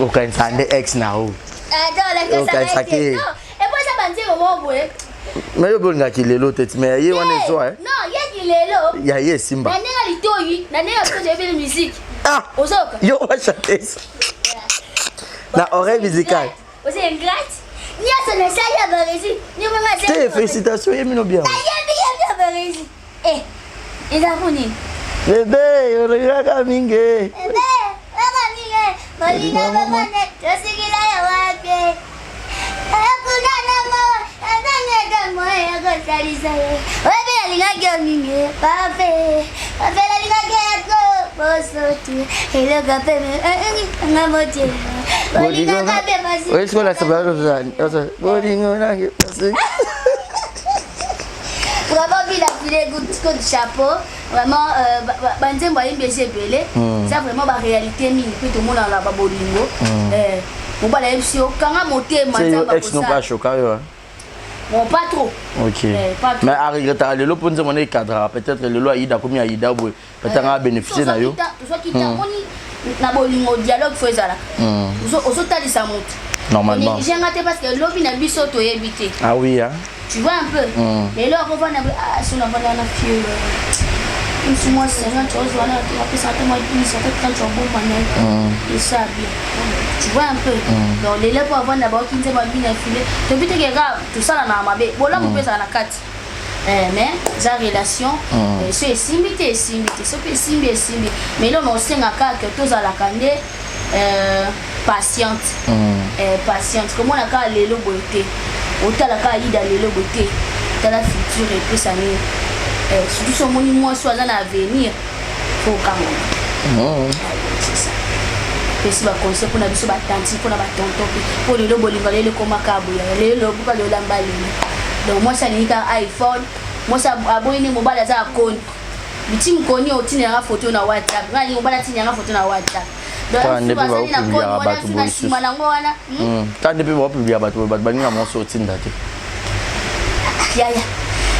S2: Okanisa nde ex na yo.
S1: Ata olakisaka
S2: Okanisaka
S1: ete.
S2: ye.
S1: Non, epo eza banzembo moko boye.
S2: Mais yo bolingaki lelo te ti, mais ye wana ezwa eh.
S1: Non, ye kilelo.
S2: Ya ye esimba.
S1: Na ndenge litoyi, na ndenge biso toyebeli musique.
S2: Ah!
S1: Ozoyoka?
S2: Yo ochanteuse na oreille musicale.
S1: Oza ingrate. Nyonso nasali ya baresi.
S2: Te, félicitation, ye mino bien.
S1: Nayebi yebi ya baresi. Eh, eza mpo nini?
S2: Bebe, olingaka mingi.
S1: Bebe, olingaka mingi. Bolinga bamane, tosikila ya wapi? Ekuna nango, azangi ata moyen ya kosalisa ye. Oyebi nalingaki yo mingi, pape. Pape nalingaki ya ko bosotu. Eloko mpe nga motema. Bolingaka mpe masi.
S2: Oyebi sikoyo nasepelaka bolingo nange.
S1: Vraiment, Bill a filé coup de chapeau. Vraiment, banzembo ayembi eza ebele. Eza vraiment baréalité mingi mpe tomonana babolingo. Mobali ayebisi yo kanga motema.
S2: Se yo
S1: Nzambe
S2: ex no
S1: akosala.
S2: mpe ashoka yo hein?
S1: Bon, pas trop.
S2: Ok.
S1: Eh, pas trop.
S2: Mais aregretaka lelo mpo nzembo wana ecadraka peut-être lelo Aïda akomi Aïda boye, peut-être anga abénéficie na yo.
S1: Tozwaki ta moni na bolingo, dialogue fo ezalaka. Ozotalisa motu.
S2: Normalement.
S1: Onégligenga te parce que lobi na biso toyebi te.
S2: Ah oui, hein?
S1: Tu vois un peu. Lelo akovanda boye, ah, so navanda na fie mosu mwa 50 ozwa wana, apesa ata mwa 10 ata 30 obomba na ye esa bien. Tu vois un peu. Donc lelo mpo avanda baoki nzembo abina file tobi teke kaka tosala na mabe, bolamu mpe ezala na kati. Eh, mais eza relation. So esimbi te, esimbi te, so mpe esimbi, esimbi. Mais eloko na osenga kaka tozalaka nde patiente. Patiente komona kaka lelo boye te, otala kaka Aïda lelo boye te, tala futur epesa nini. Surtout so omoni mwasi oyo aza na avenir, fo okangama. C'est ça. Napesi ba conseil mpona biso ba tantine, mpona ba tonton mpe, mpo lelo bolingo lelo ekoma kaka boyaya, lelo lobuka lolamba lelo. Donc mwasi alingi kaka iPhone, mwasi aboyi nde mobali aza akoni biti mokoni otindelanga foto na WhatsApp, ngai alingi mobali atindelanga foto na WhatsApp. Donc
S2: Kaka nde mpe
S1: azali na koni
S2: baopubliaka
S1: wana
S2: bato
S1: na
S2: boye
S1: nsima nango wana,
S2: Kaka nde mpe baopubliaka bato boye, bato balinga mwasi otinda te.
S1: Yaya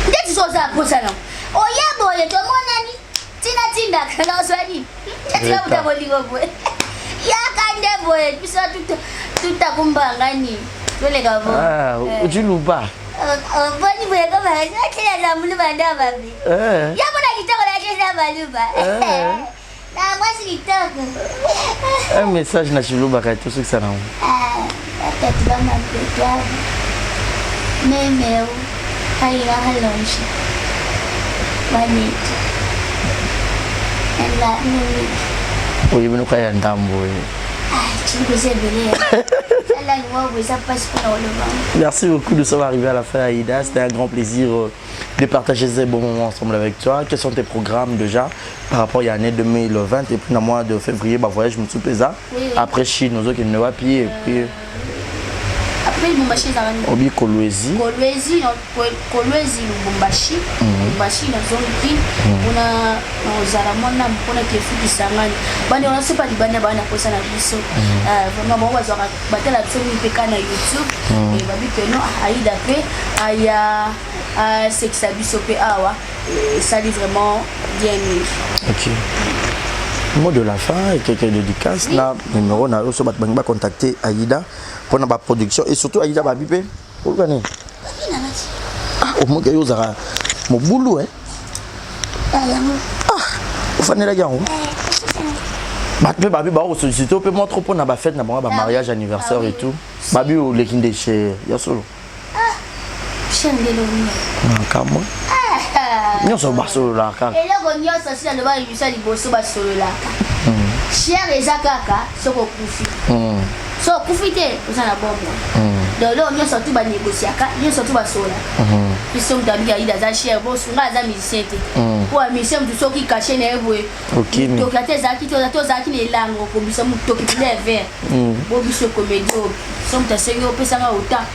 S1: ndeti so oza posa nango oya boye tomonani tina tindaka na ozwa nini tika buta bolingo boye yaka nde boye biso tutakumbanga nini toleka bo
S2: ah, ociluba
S1: boni boye komaatela muluba nde mabe ya mona kitoko natela baluba na mwasi kitoko.
S2: Un message na chiluba kati tosukisa nango.
S1: Batatu bamapeto memeu alinga kalonji banetu ela mimi.
S2: Oyebi noka ya ndambo oyo. Merci beaucoup, nous sommes arrivés à la fin, Aïda. C'était un grand plaisir de partager ces bons moments ensemble avec toi. Quels sont tes programmes déjà par rapport à l'année 2020 et puis dans le mois de février, bah, voyage Mutsu Peza.
S1: Oui, oui.
S2: Après Chine, nous autres, nous pied et puis.
S1: Après Lubumbashi ezalaka nini?
S2: Obi Kolwezi.
S1: Kolwezi, Kolwezi Lubumbashi. Lubumbashi nazongi mpona kozala mwana mpona kefukisa ngani bande wana sopa libanda baa na posa na biso. Vraiment bango bazwaka batala biso mingi mpe ka na YouTube. Babi ke no Aida mpe aya asekisa biso mpe awa esali vraiment bien mingi.
S2: Ok. Mot de la fin et quelques dédicaces.
S1: Oui.
S2: Na numéro na yo so bato bangi ba contacter Aïda pour na ba production et surtout Aïda babi pe oluka nini? Ah, omoki yo ozalaka mobulu eh? Ah, ofandelaki yango bato mpe babi bakosollicite mpe mwa trop mpona bafete na bango, bamariage, anniversaire et tout. Babi oleki nde cher ya solo.
S1: Cher ndelo nini?
S2: Kamwe nyonso basololaka kaka.
S1: Eloko nyonso si naloba émission ya liboso, basololaka cher eza kaka soki okufi. So okufi te, oza na bomoi. Donc eloko nyonso tu banégociaka, nyonso tu basololaka. Biso moto abiki Aida aza cher, bosunga aza musicien te, po ya musicien motu soki cachet na ye boye
S2: Okimi.
S1: Motoki ata ezalaki te, ata ozalaki na elango kobisa motoki mpena ya vert bo biso comédie oyo so moto asengi opesanga autant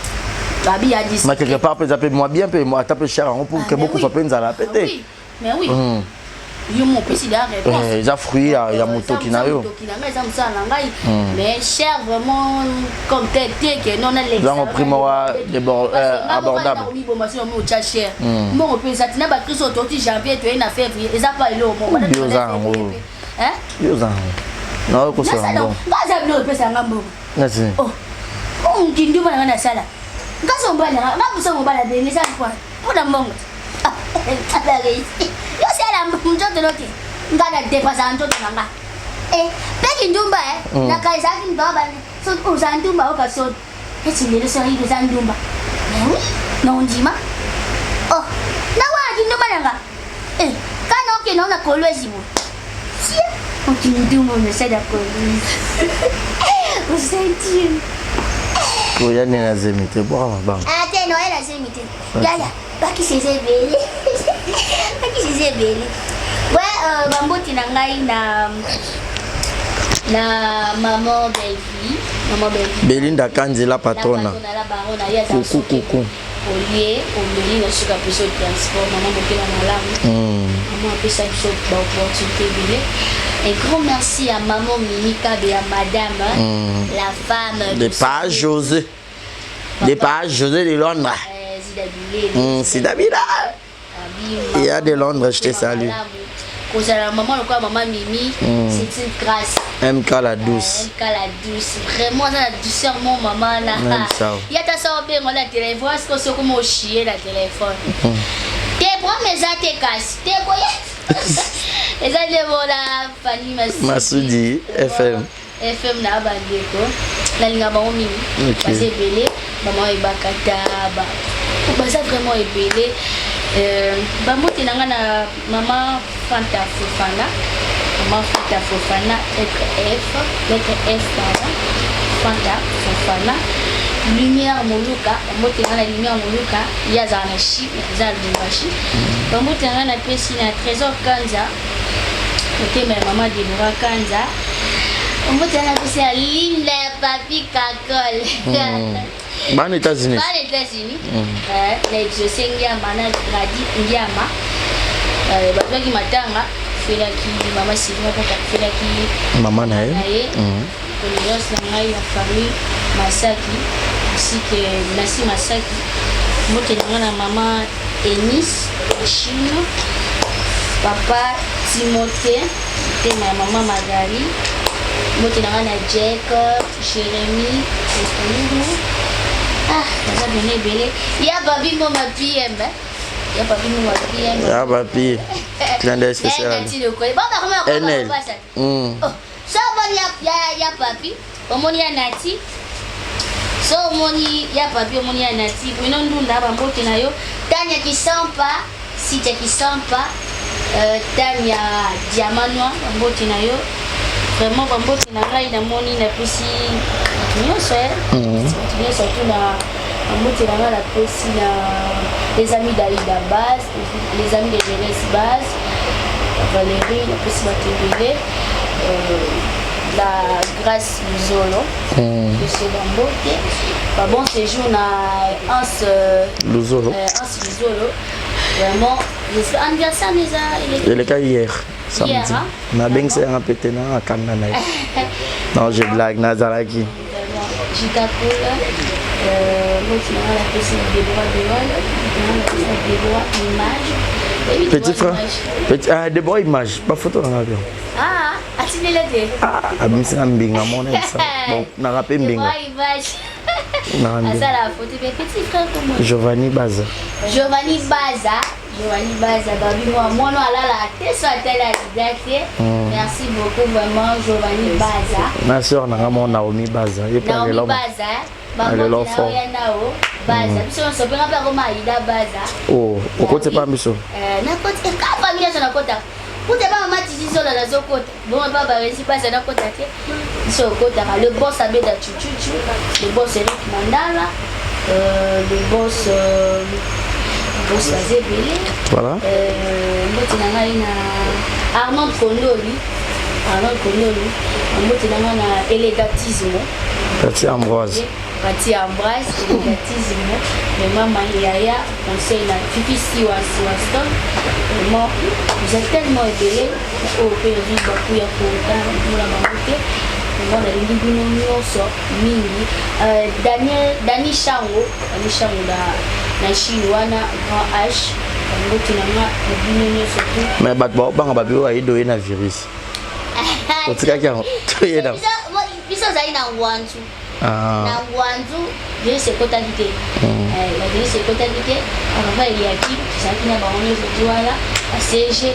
S1: babi ya dis.
S2: Mais quelque part mpe eza mpe mwa bien mpe ata mpe cher yango pour ke bokufa mpe nzala mpe te.
S1: Oui, mais oui, yo mo opesi deya réponse.
S2: Eh, eza fruit ya motoki na yo.
S1: Motoki na ngai eza mosala na ngai, mais cher vraiment comme tel te ke non nalekisa.
S2: Zango prix moko abordable.
S1: Miboma so mo otya cher, mbongo mpe eza tina bakristo toti janvier toye na février eza pa eloko moko.
S2: Yo oza yango.
S1: Hein?
S2: Yo oza yango naoyo kosala mbongo.
S1: Nga aza biloko epesa nga mbongo.
S2: Nati
S1: Oh, nkinduma na nga nasala nga so mobali nanga nga busa mobali abenge eza mpona mbongo. Yo sala nzoto no te, nga na depasaka nzoto na nga mpe kindumba nakanisaki moto soki oza ndumba oka soni eti lelo soki oza ndumba, mais oui na ondima oh nawana kindumba na nga kana okende ona Kolwezi bo tia okindumba omesala Kolwezi osentir.
S2: Oya nde na zemi te, bwaka mabanga.
S1: Ah te, noye na zemi te yaya, bakisi eza ebele, bakisi eza ebele. We bambote na ngai na maman Belvi, maman Belvi.
S2: Belinda Kanzi la patrona.
S1: La barona ye aza.
S2: Kuku kuku.
S1: Olie omeli na suka biso transport, mama motema malamu, mama apesa biso baopportunité ebele. Un grand merci à maman Mimi Kabe, à madame la femme
S2: de Pa José, de Pa José de Londres.
S1: Zida Bilele.
S2: Sida Bila Il y a de Londres, je te salue.
S1: Kozala mama lokola mama Mimi, c'est une grâce.
S2: MK la douce.
S1: MK la douce, vraiment aza na douceur mo mama na
S2: Même ça.
S1: ye ta sa obengo na telefone siko soki mo oshie na telefone te, problème eza te, kasi te koye eza nde bona Fani
S2: Masudi FM.
S1: FM na bandeko nalinga bango mingi. Baza ebele, bama ebakata baza vraiment ebele. Bambote na nga na mama Fanta Fofana, mama Fanta Fofana, lettre F, lettre F pardon, Fanta Fofana Lumière Moluka. Bambote na nga na Lumière Moluka, ye azala na chi eza na Lubumbashi. Bambote na nga napesi na Trésor Kanza, motema ya mama Debora Kanza. Mbote na biso ya Linda ya Papi Kakol.
S2: Bana États-Unis.
S1: Bana États-Unis. Na exaucé Ngiama na Gradi Ngiama. Bazwaki matanga felaki mama Sylvie moko felaki
S2: mama na ye.
S1: Na ye. Condoléances na ngai na famille Masaki ainsi que Nasi Masaki. Mbote na ngai na mama Eunice Chino, papa Timothée, motema ya mama Magali. Mbote na ngai na Jacob, Jérémie, Lulu. Ah, naza bene ebele. Ya babi moma PM. eh. Ya babi moma PM.
S2: Ya papi. Clin d'œil spécial. NL.
S1: NL. Oh, so omoni ya papi, omoni ya Nati. So omoni ya papi, omoni ya Nati. Bruno Ndunda, bambote na yo. Tania Kisampa, Sitia Kisampa, Tania Diamant Noir, bambote na yo. Vraiment bambote na ngai namoni napesi bato nyonso eh. Bato nyonso tu na bambote na ngai napesi na les amis d'Aïda Base, les amis de Jeunesse Base, Valérie, napesi bato ebele. La Grâce Luzolo, Monsieur Bambote. Ba bon séjour na Hans
S2: Luzolo.
S1: Hans Luzolo. Vraiment, j'espère anniversaire déjà il est
S2: Eleka hier samedi.
S1: Hier, hein?
S2: Nabengisa yanga mpe te na akanda na ye. Non, je blague, nazalaki.
S1: Vraiment, Jita Cool, moti na nga napesi na Déborah Bewal, moti na nga napesi na Déborah Image. Oyebi
S2: Petit
S1: Déborah
S2: frère,
S1: Image?
S2: petit, ah, Déborah Image, bafoto na nga bien.
S1: Ah, atindela te.
S2: Ah, abimisi na mbinga mona ebisa. Bon, nanga mpe mbinga.
S1: Déborah Image.
S2: Nanga mbinga.
S1: Asala photo mais petit frère comment?
S2: Giovanni Baza.
S1: Giovanni Baza, Giovanni Baza, babi moi mwana alala te so atala alida te. Merci beaucoup vraiment Giovanni Baza.
S2: Na sœur nanga mo Naomi Baza. Ye mpe
S1: Naomi
S2: alela mo.
S1: Baza,
S2: Alelo
S1: bambote na
S2: fort.
S1: yo ya nao Baza. Biso nyonso mpe nga mpe akoma Aida Baza.
S2: Oh, okoti pa biso.
S1: Nakoti ka famille nyonso nakota. Kuta ba mama Titi Zola nazokota. Bongo ba Baresi Baza nakota te. Biso okotaka le boss Abeda Chuchuchu, le boss Eric Mandala, le boss boss Azebele.
S2: Voilà.
S1: Mbote na ngai na Arnold Kondoli. Arnold Kondoli. Mbote na ngai na Elegatismo.
S2: Tati Ambroise.
S1: Pati Ambroise, Elegatismo. Vraiment Mayaya, conseil na Fifi Siwa Siwa Stone. Vraiment, vous êtes tellement ebele. Oyo mpe ozwi baku ya kotanga mona bango te. Vraiment nalingi bino nyonso mingi. Daniel, Dani Shango, Dani Shango na Chine wana grand H. Mbote na nga na bino nyonso tu.
S2: Mais bato baobanga babi oyo ayedo ye na virus. Otikaki yango. Toyeda.
S1: Biso ozali na Ngwanzu.
S2: Ah.
S1: Na Ngwanzu, virus ekotaki te. Ba virus ekotaki te. Papa Eliaki, tozalaki na bango nyonso tu wana, ba CG.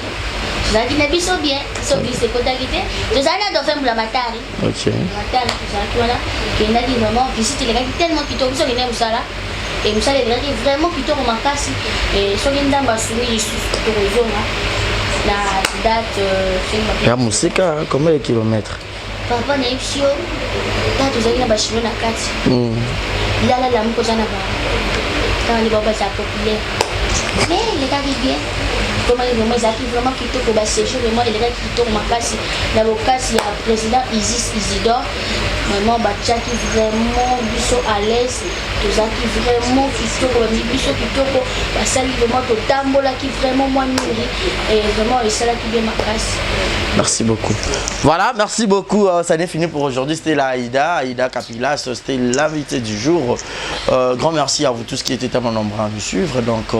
S1: Tozalaki na biso bien, biso virus ekotaki te. Tozalaki na Dauphin Mbulamatari.
S2: Ok.
S1: Mbulamatari tozalaki wana, kendaki vraiment visite elekaki tellement kitoko, biso kendaki mosala. Et mosala elekaki vraiment kitoko makasi. Et soki Nzambe asungi lisusu tokozonga na date soki
S2: Ya mosika, combien de kilomètres?
S1: Papa na yebi yo, tata tozalaki na ba chinois na kati. Lala la moko na ba. Quand les baba za populaire. Mais elekaki bien. Comment vraiment ezalaki vraiment kitoko ba séjour vraiment elekaki kitoko makasi na bokasi ya président Isis Isidore. Vraiment batiaki vraiment biso à l'aise, tozalaki vraiment kitoko, bamemi biso kitoko, basali vraiment totambolaki vraiment mwa mingi et vraiment esalaki bien makasi.
S2: Merci beaucoup. Voilà, merci beaucoup. Ça n'est fini pour aujourd'hui. C'était la Aïda, Aïda Kapilas, c'était l'invité du jour. Grand merci à vous tous qui étaient tellement nombreux à nous suivre. Donc,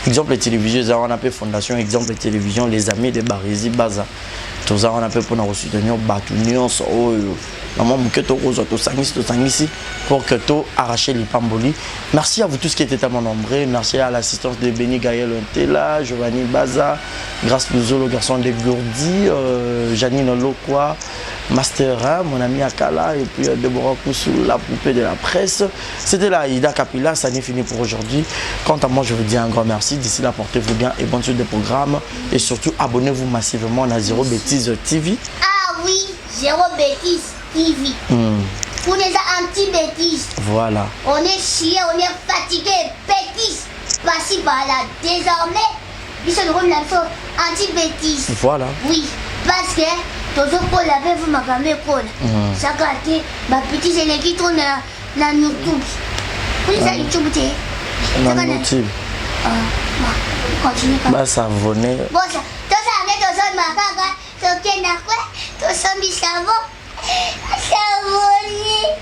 S2: exemple télévision, on appelle Fondation, exemple télévision, les amis de Baresi Baza. Tout ça, on appelle pour nous soutenir, battre nyonso oyo. Maman, moke to kozo, to sangisi, to sangisi, pour que to arracher les pamboli. Merci à vous tous qui étaient tellement nombreux. Merci à l'assistance de Benny Gaël Ntela, Giovanni Baza, Grâce Luzolo, garçon de Gourdi, Janine Lokwa, Master 1, mon ami Akala, et puis Deborah Koussou, la poupée de la presse. C'était la Aïda Kapila, ça n'est fini pour aujourd'hui. Quant à moi, je vous dis un grand merci. D'ici là, portez-vous bien et bonne suite des programmes. Et surtout, abonnez-vous massivement à Zéro Bêtise TV.
S1: Ah oui, Zéro Bêtise TV. On est anti-bêtises.
S2: Voilà.
S1: On est chié, on est fatigué, bêtises. Par-ci, par-là. Désormais, nous sommes la anti-bêtises.
S2: Voilà.
S1: Oui, parce que Tozokola mpe fo makambo ekola. Saka te bapetise eleki trop na na YouTube. Eza YouTube te.
S2: Na YouTube.
S1: Ah, continue kaka.
S2: Basavone.
S1: Bosa, tosala nde tozondima kaka tokenda kwe tosombi savon savone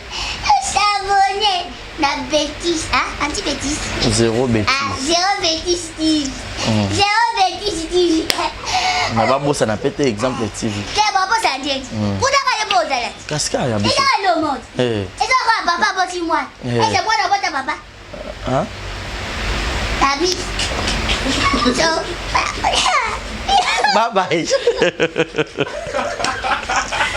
S1: savone na betise ah anti betise
S2: zero betise
S1: ah zero betise tv mm. zero betise tv
S2: na babosana mpe te exemple tv
S1: te babosana te mm. kuna kale mpo ozala
S2: kasi kaka ya biso
S1: eza lomo
S2: eh.
S1: eza kaka papa aboti mwana
S2: eh.
S1: ese mwana abota papa
S2: Hein?
S1: Tabi.
S2: Bye bye.